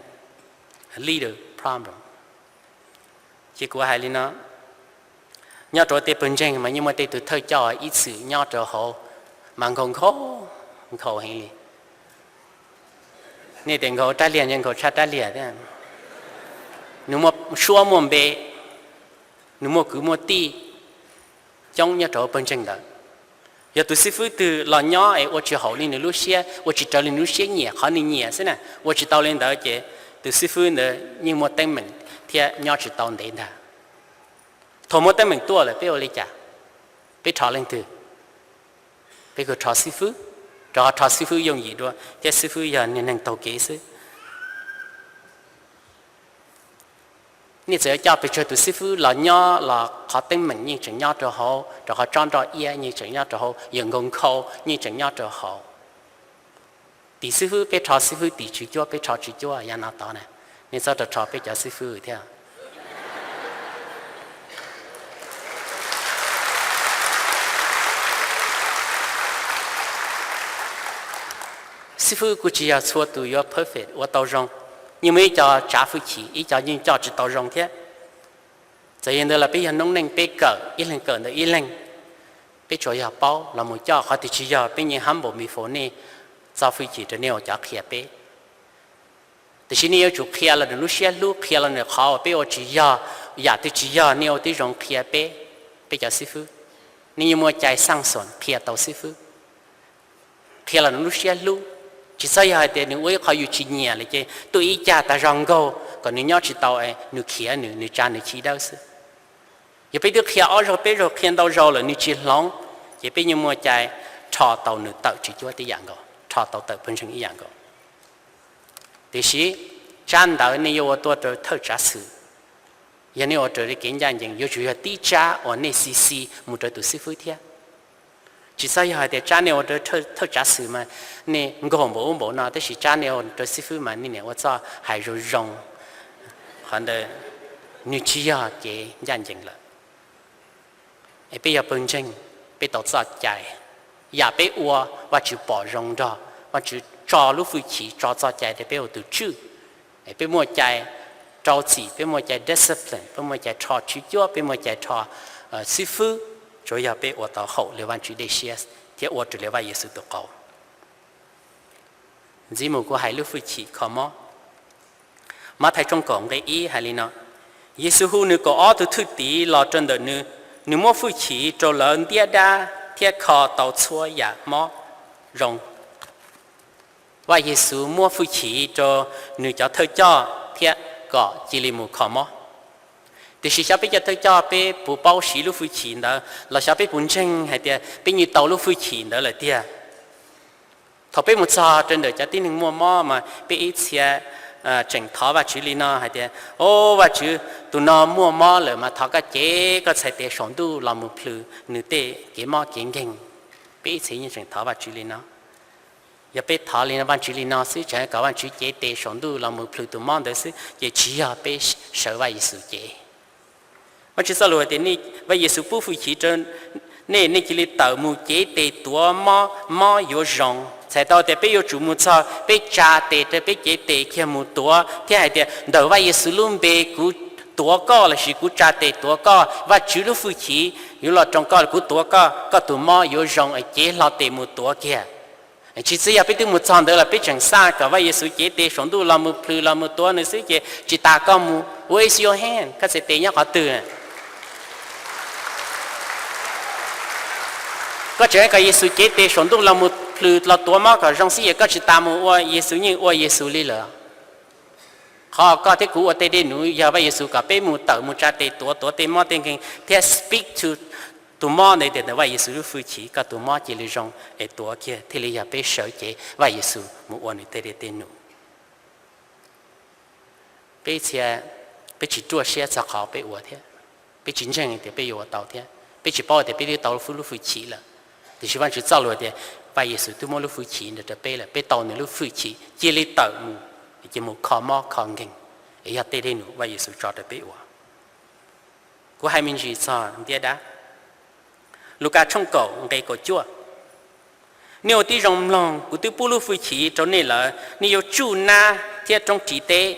leader problem. Ces kuv hais li no, nyob rau tej pawg ntseeg mas yeej muaj tej tus thawj coj ib txwm nyob rau hauv, mas nkhaus nkhaus, nkhaus heev li. Nej tias nkhaus rab liag, nkhaus tshaj rab liag thiab. Nws muaj suab muaj npe, nws muaj kwv muaj tij coob nyob rau pawg ntseeg ntawd. Yog tus xib fwb twg los nyob es ua tsis haum li nws lub siab, ua tsis raws li nws lub siab nyiam, qhov nws nyiam xwb na, ua tsis tau li ntawd ces tus xib fwb ntawd yeej muaj teeb meem thiab nyob tsis tau ntev ntag. Thaum muaj teeb meem tuaj lawm peb ua li cas? Peb rho leej twg? Peb kuj rho xib fwb, rau qhov rho xib fwb yooj yim dua thiab xib fwb yog niag neeg taug kev xwb. Nej txawm yuav coj pes tsawg tus xib fwb los nyob los qhov teeb meem yeej tseem nyob rau hauv, rau qhov tsob nroj iab yeej tseem nyob rau hauv, yawm nkhaus nkhaus yeej tseem nyob rau hauv. Tim xib fwb peb rho xib fwb, tim tswv cuab peb rho tswv cuab, yav no tod na, nej txhob rho rho peb cov xib fwb thiab. Xib fwb kuj tsis yog txhua tus yuav perfect ua tau zoo, yeej muaj ib co tsav hwj chim, ib co yeej coj tsis tau zoo thiab. Txawm yog ntawd los peb yog noob neej, peb kawm ib leeg kawm ntawm ib leeg, peb tsuas yog paub los mus coj, qhov twg tsis yog peb yeej humble before nej, txo hwj chim rau nej ua cov qhia peb. Tiam sis nej yuav tsum qhia los nws lub siab hlub, qhia los nws qhov uas peb ua tsis yog, yam twg tsis yog nej ua tib zoo qhia peb, peb cov xib fwb. Nej yeej muaj cai xaj xoos qhia tau xib fwb, qhia los nws lub siab hlub. Tsis txhob yog hais tias nws ua ib qho yus tsis nyiam lawm ces tuaj ib cag tas zog nkaug kom nws nyob tsis tau, nws khiav nws, nws tsa nws chim dawb xwb. Yog peb twb qhia ob zaug peb zaug qhia ntau zaus lawm nws tsis hloov, ces peb yeej muaj cai rho tau nws tawm tswv cuab tib yam nkaus, rho tau tawm pawg ntseeg ib yam nkaus. Tiam sis tsab ntawv nej yuav ua tuaj rau thawj tsav xwm, yog nej ua raws li kev ncaj ncees yuav tsum yog tib tsab uas nej xi xi mus rau tus xib fwb thiab. Tsis txhob yog hais tias tsab nej ua rau thawj tsav xwm mas nej nkaug npaum ub npaum no, tab sis tsab nej ua rau xib fwb mas nej niam ua txoj hais zoo zoo. Qhov ntawd nws tsis yog kev ncaj ncees lawm. Es peb yog pawg ntseeg, peb tau txoj cai, yam peb ua Vajtswv pom zoo nrog, Vajtswv tso lub hwj chim tso txoj cai rau peb ua tus tswj. Es peb muaj cai rau txim, peb muaj cai discipline, peb muaj cai rho tswv cuab, peb muaj cai rho xib fwb, tsuav yog peb ua tau haum li Vajtswv dej siab thiab ua raws li Vaj Yexus tus qauv. Ntxiv mus kuv hais lub hwj chim kho mob. Mathais tshooj kaum nqe ib hais li no: Yexus hu nws kaum ob tug thwj tim los rau ntawm nws, nws muab hwj chim rau lawv ntiab dab thiab kho tau txhua yam mob zoo. Vaj Yexus muab hwj chim rau nws cov thawj coj thiab kom cia li mus kho mob. Tiam sis xyov peb cov thawj coj peb puas paub siv lub hwj chim ntawd los xyov peb puas ntseeg hais tias peb yeej tau lub hwj chim ntawd lawm tiag. Thaum peb mus txog rau ntawm cov tib neeg muaj mob mas peb ib txhia tseem thov Vajtswv li no hais tias, O Vajtswv, tus no muaj mob lawm mas thov koj cev koj txhais tes saum ntuj los mus plhws nws tej kev mob kev nkeeg. Peb ib txhia yeej tseem thov Vajtswv li no. Yog peb thov li no, Vajtswv li no xwb, tseem kom Vajtswv cev tes saum ntuj los mus plhws tus mob ntawd xwb, ces tsis yog peb sawv Vaj Yexus cev. Vajtswv txoj lus hais tias, Vaj Yexus pub hwj chim rau nej, nej cia li tawm mus cev tes tuav mob, mob yuav zoo. Txhais tau tias peb yuav tsum mus txog peb tsa tes rau peb cev tes kiag mus tuav thiab hais tias, Ntawm Vaj Yexus lub npe kuv tuav koj, lossis kuv tsa tes tuav koj, Vajtswv lub hwj chim yuav los rau koj, kuv tuav koj, koj tus mob yuav zoo, es cev hlo tes mus tuav kiag. Tsis txawm yog peb twb mus txog ntawd los peb tseem xav kom Vaj Yexus cev tes saum ntuj los mus plhws los mus tuav nws xwb ces tsis tas koj mus, Where is your hand? Koj txhais tes nyob qhov twg? Koj tseem kom Yexus cev tes saum ntuj los mus plhws los tuav mob kom zoo xwb es koj tsis tas mus ua Yexus, yeej ua Yexus li lawm. Qhov koj thiab kuv ua tej dej num yog Vaj Yexus kom peb mus tawm mus tsa tes tuav, tuav tej mob tej nkeeg thiab speak to tus mob ntawd tias, Ntawm Vaj Yexus lub hwj chim koj tus mob cia li zoo, es tuav kiag thiaj li yog peb sawv cev Vaj Yexus mus ua nws tej dej tej num. Peb txhia, peb tsis ruaj siab txog qhov peb ua thiab, peb tsis ntseeg tias peb yuav ua tau thiab, peb tsis paub tias peb twb tau lub hwj chim lawm. Tiam sis Vajtswv txoj lus tias Vaj Yexus twb muab lub hwj chim ntawd rau peb lawm, peb tau nws lub hwj chim cia li tawm mus, cia mus kho mob kho nkeeg, es yog tej dej num Vaj Yexus tso rau peb ua. Kuv hais me ntsis txog ntiab dab. Lukas tshooj kaum nqe kaum cuaj: Nej ua tib zoo mloog, kuv twb pub lub hwj chim rau nej lawm, nej yuav tsuj nab thiab roob ris teb,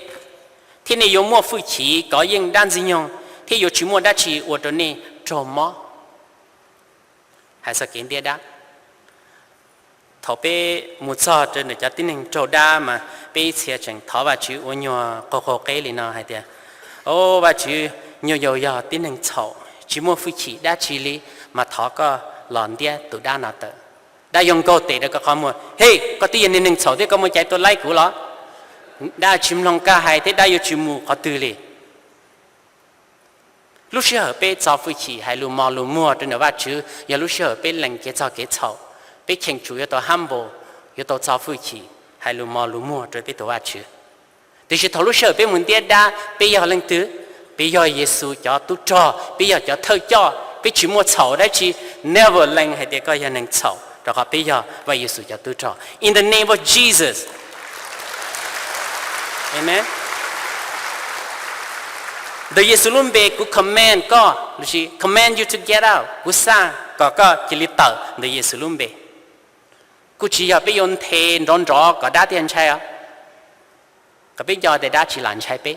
thiab nej yuav muaj hwj chim kov yeej dab ntxwg nyoog, thiab yuav tsis muaj dab tsi ua rau nej raug mob. Hais txog kev ntiab dab, thaum peb mus txog rau ntawm cov tib neeg raug dab mas peb ib txhia tseem thov Vajtswv ua nyuag qaug qaug qeb li no hais tias, O Vajtswv, nyuag yaus yog tib neeg txhaum tsis muaj hwj chim dab tsi li, mas thov koj los ntiab tus dab no tawm. Dab yuav nkaug tes rau koj qhov muag, Hej, koj twb yog niag neeg txhaum thiab koj muaj cai tuaj laib kuv los? Dab tsis mloog koj hais thiab dab yuav tsis mus qhov twg li. Lub sij hawm peb txo hwj chim hais lus mos lus muag rau ntawm Vajtswv yog lub sij hawm peb lees kev txog kev txhaum, peb cheem tsum yuav tau humble, yuav tau txo hwj chim hais lus mos lus muag rau peb tus Vajtswv. Tiam sis thaum lub sij hawm peb mus ntiab dab, peb yog leej twg? Peb yog Yexus cov tub rog, peb yog cov thawj coj, peb tsis muaj txhaum dab tsi. Never lees hais tias koj yog neeg txhaum, rau qhov peb yog Vaj Yexus cov tub rog. In the name of Jesus. Amen. Ntawm Yexus lub npe kuv command koj, command you to get out. Kuv xaj kom koj cia li tawm ntawm Yexus lub npe. Kuj tsis yog peb yuav nthe nrov nrov kom dab thiaj ntshai os, kom peb nco tias dab tsis lam ntshai peb.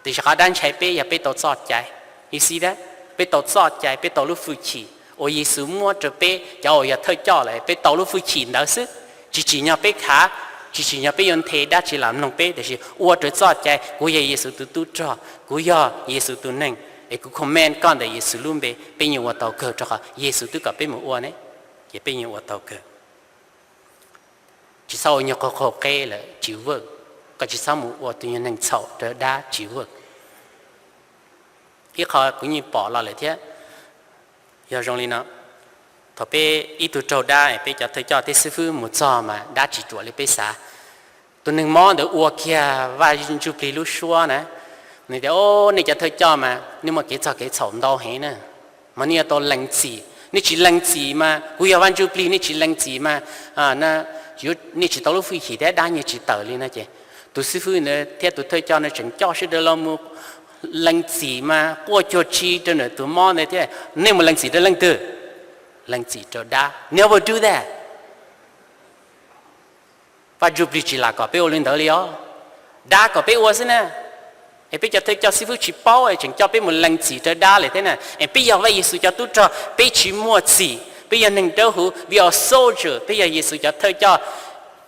Tiam sis qhov dab ntshai peb yog peb tau txoj cai. You see that? Peb tau txoj cai, peb tau lub hwj chim uas Yexus muab rau peb cov uas yog thawj coj lawm, peb tau lub hwj chim ntawd xwb. Tsis tsim nyog peb khav, tsis tsim nyog peb yuav nthe dab tsis lam mloog peb, tiam sis ua raws txoj cai, kuv yog Yexus tus tub rog, kuv yog Yexus tus neeg, es kuv command koj ntawm Yexus lub npe, peb yeej ua tau kawg rau qhov Yexus twb kom peb mus ua ne, ces peb yeej ua tau kawg. Tsis txhob ua nyuag qaug qaug qeb lawm tsis work. Koj tsis txhob mus ua tus nyuag neeg txhaum rau dab tsis work. Ib qho kuv yeej pom los lawm thiab, yog zoo li no, thaum peb ib tug raug dab, peb cov thawj coj thiab xib fwb mus txog mas dab tsis ruam li peb xav. Tus neeg mob ntawd ua kiag Vaj Ntsuj Plig lub suab na, nws tias, O, nej cov thawj coj mas nej muaj kev txog kev txhaum ntau heev na, mas nej yuav tau lees txim. Nej tsis lees txim mas kuv yog Vaj Ntsuj Plig, nej tsis lees txim mas nej tsis tau lub hwj chim thiab dab nyiag tsis tawm li no ces tus xib fwb ntawd thiab tus thawj coj ntawd tseem coj sawv daws los mus lees txim mas quaj cuag tsi rau ntawm tus mob ntawd thiab. Nej mus lees txim rau leej twg? Lees txim rau dab. Never do that. Vaj Ntsuj Plig tsis lam kom peb ua li ntawd li os. Dab kom peb ua xwb na. Es peb cov thawj coj xib fwb tsis paub es tseem coj peb mus lees txim rau dab lawm thiab na. Es peb yog Vaj Yexus cov tub rog, peb tsis muaj txim, peb yog neeg dawb huv, we are soldier, peb yog Yexus cov thawj coj,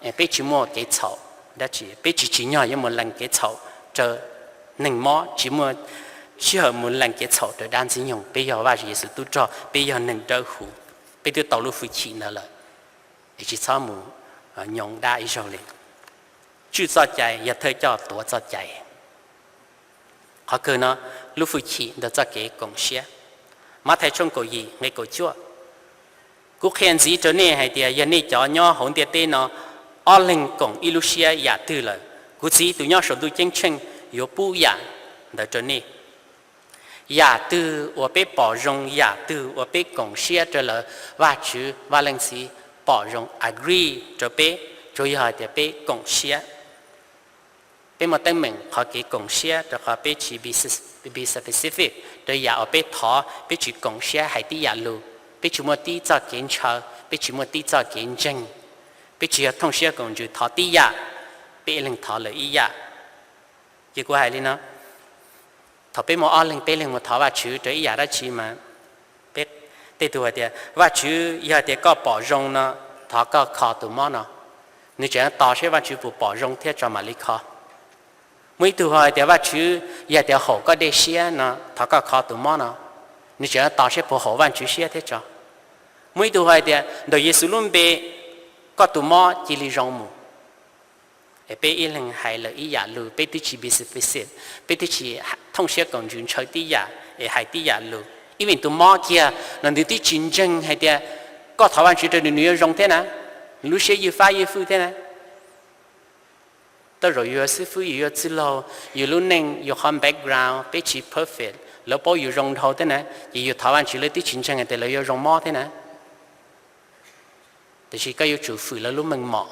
peb tsis muaj kev txhaum dab tsi, peb tsis tsim nyog yuav mus lees kev txhaum rau neeg mob, tsis muaj sij hawm mus lees kev txhaum rau dab Ntxwg Nyoog. Peb yog Vaj Yexus tub rog, peb yog neeg dawb huv, peb twb tau lub hwj chim ntawd lawm, es tsis txhob mus nyoos dab ib zaug li. Tswj txoj cai yog thawj coj tuav txoj cai. Qhov kawg no, lub hwj chim ntawm txoj kev koom siab. Mathais tshooj kaum yim nqe kaum cuaj, kuv qhia ntxiv rau nej hais tias yog nej cov nyob hauv ntiaj teb no ob leeg koom ib lub siab yam twg lawm, kuv Txiv tus nyob saum ntuj ceeb tsheej yuav pub yam ntawd rau nej. Yam twg uas peb pom zoo, yam twg uas peb koom siab rau lawm, Vajtswv Vaj Leej Txiv pom zoo, agree rau peb, tsuas yog hais tias peb koom siab. Peb muaj teeb meem qhov kev koom siab rau qhov peb tsis be specific rau yam uas peb thov, peb tsis koom siab hais tib yam lus, peb tsis muaj tib txoj kev ntshaw, peb tsis muaj tib txoj kev ntseeg, peb tsis yog thooj siab koom ntsws thov tib yam, peb ib leeg thov lawm ib yam. Ces kuv hais li no, thaum peb muaj ob leeg peb leeg mus thov Vajtswv rau ib yam dab tsi mas, peb, tej tug hais tias, Vajtswv, yog hais tias koj pom zoo no, thov koj kho tus mob no. Nws tseem tos seb Vajtswv puas pom zoo thiab tso mam li kho. Muaj ib tug ho hais tias, Vajtswv, yog hais tias haum koj dej siab no, thov koj kho tus mob no. Nws tseem tos seb puas haum Vajtswv siab thiab tso. Muaj ib tug ho hais tias, ntawm Yexus lub npe, koj tus mob cia li zoo mus. Es peb ib leeg hais lawm ib yam lus, peb twb tsis be specific, peb twb tsis thooj siab koom ntsws ntshaw tib yam es hais tib yam lus. Even tus mob kiag los nws twb tsis ntseeg hais tias koj thov Vajtswv rau nws, nws yuav zoo thiab na, nws lub siab ywj fab ywj fwj thiab na. Tej zaum yus yuav xib fwb, yus yuav txwj laug, yus lub neej yus qhov background peb tsis perfect, lawv paub yus zoo dhau thiab na, ces yus thov Vajtswv lawv twb tsis ntseeg hais tias lawv yuav zoo mob thiab na. Tiam sis koj yuav tsum fwm lawv lub meej mom.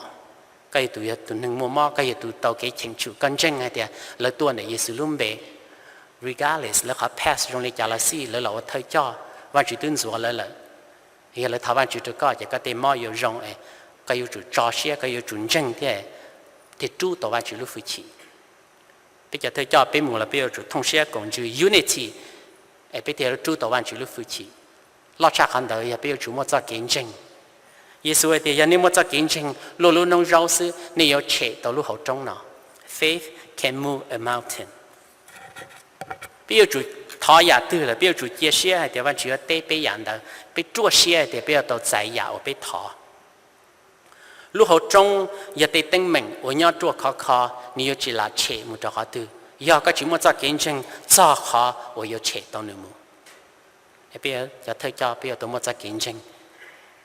Koj yog tus, yog tus neeg muaj mob, koj yog tus tau kev cheem tsum, koj ntseeg hais tias lawv tuaj ntawm Yexus lub npe, regardless lawv qhov past zoo li cas los xij, lawv los ua thawj coj, Vajtswv twb ntxuav lawv lawm. Yog lawv thov Vajtswv rau koj ces koj tej mob yuav zoo es koj yuav tsum tso siab, koj yuav tsum ntseeg thiab, thiaj rub tau Vajtswv lub hwj chim. Peb cov thawj coj peb mus los peb yuav tsum thooj siab koom ntsws unity, es peb thiaj rub tau Vajtswv lub hwj chim. Loj tshaj qhov ntawd yog peb yuav tsum muaj txoj kev ntseeg. Yexus hais tias yog nej muaj txoj kev ntseeg luaj lub noob zaub xwb, nej yuav tshem tau lub hauv roob no. Faith can move a mountain. Peb yuav tsum thov yam twg lawm peb yuav tsum cia siab hais tias Vajtswv yuav teb peb yam ntawd, peb ruaj siab hais tias peb yuav tau txais yam uas peb thov. Lub hauv roob yog tej teeb meem uas nyob ruaj khov kho, nws yuav tsis lam tshem mus rau qhov twg yog koj tsis muaj txoj kev ntseeg txog qhov uas yuav tshem tau nws mus. Peb cov thawj coj peb yuav tau muaj txoj kev ntseeg,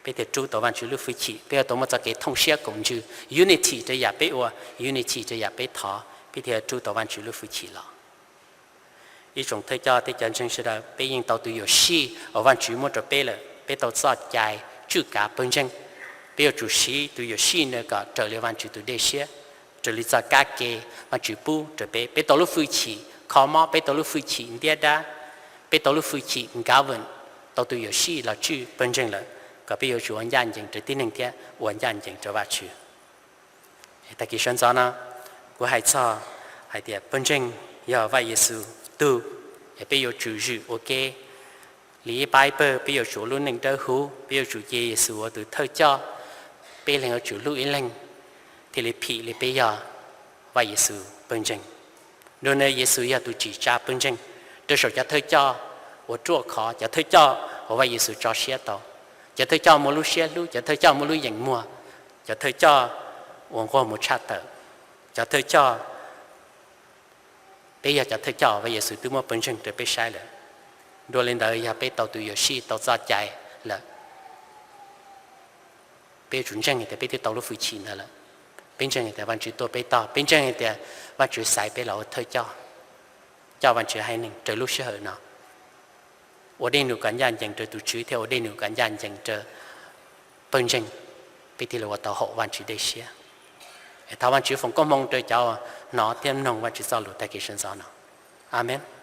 peb thiaj rub tau Vajtswv lub hwj chim. Peb yuav tau muaj txoj kev thooj siab koom ntsws, unity rau yam peb ua, unity rau yam peb thov, peb thiaj rub tau Vajtswv lub hwj chim los. Ib tsoom thawj coj thiab cov ntseeg sawv daws, peb yeej tau tus yuam sij uas Vajtswv muab rau peb lawm, peb tau txoj cai tswj kav pawg ntseeg. Peb yuav tsum siv tus yuam sij ntawd kom raws li Vajtswv tus dej siab, raws li txoj kab ke Vajtswv pub rau peb. Peb tau lub hwj chim kho mob, peb tau lub hwj chim ntiab dab, peb tau lub hwj chim govern, tau tus yuam sij los tswj pawg ntseeg lawm, kom peb yuav tsum ua ncaj ncees rau tib neeg thiab ua ncaj ncees rau Vajtswv. Tag kis sawv ntxov no kuv hais txog hais tias pawg ntseeg yog Vaj Yexus tug, es peb yuav tsum zwm ua ke. Li ib pab ib pawg peb yuav tsum ua lub neej dawb huv, peb yuav tsum cia Yexus ua tus thawj coj, peb leeg yuav tsum hlub ib leeg, thiaj li phim li peb yog Vaj Yexus pawg ntseeg. Nug nws, Yexus yog tus tsim tsa pawg ntseeg rau saum cov thawj coj uas ruaj khov, cov thawj coj uas Vaj Yexus tso siab tau, cov thawj coj muaj lub siab hlub, cov thawj coj muaj lub yeem muag, cov thawj coj uas nquag mus tshaj tawm, cov thawj coj, peb yog cov thawj coj Vaj Yexus twb muab pawg ntseeg rau peb saib lawm. Dua li ntawd yog peb tau tus yuam sij tau txoj cai lawm, peb yuav tsum ntseeg hais tias peb twb tau lub hwj chim ntawd lawm. Peb ntseeg hais tias Vajtswv tuaj peb tog, peb ntseeg hais tias Vajtswv xaiv peb los ua thawj coj, coj Vajtswv haiv neeg rau lub sij hawm no, ua dej num kom ncaj ncees rau tus Tswv thiab ua dej num kom ncaj ncees rau pawg ntseeg, peb thiaj li ua tau haum Vajtswv dej siab. Thov Vajtswv foom koob hmoov rau cov hnov thiab mloog Vajtswv txoj lus tag kis sawv ntxov no. Amees.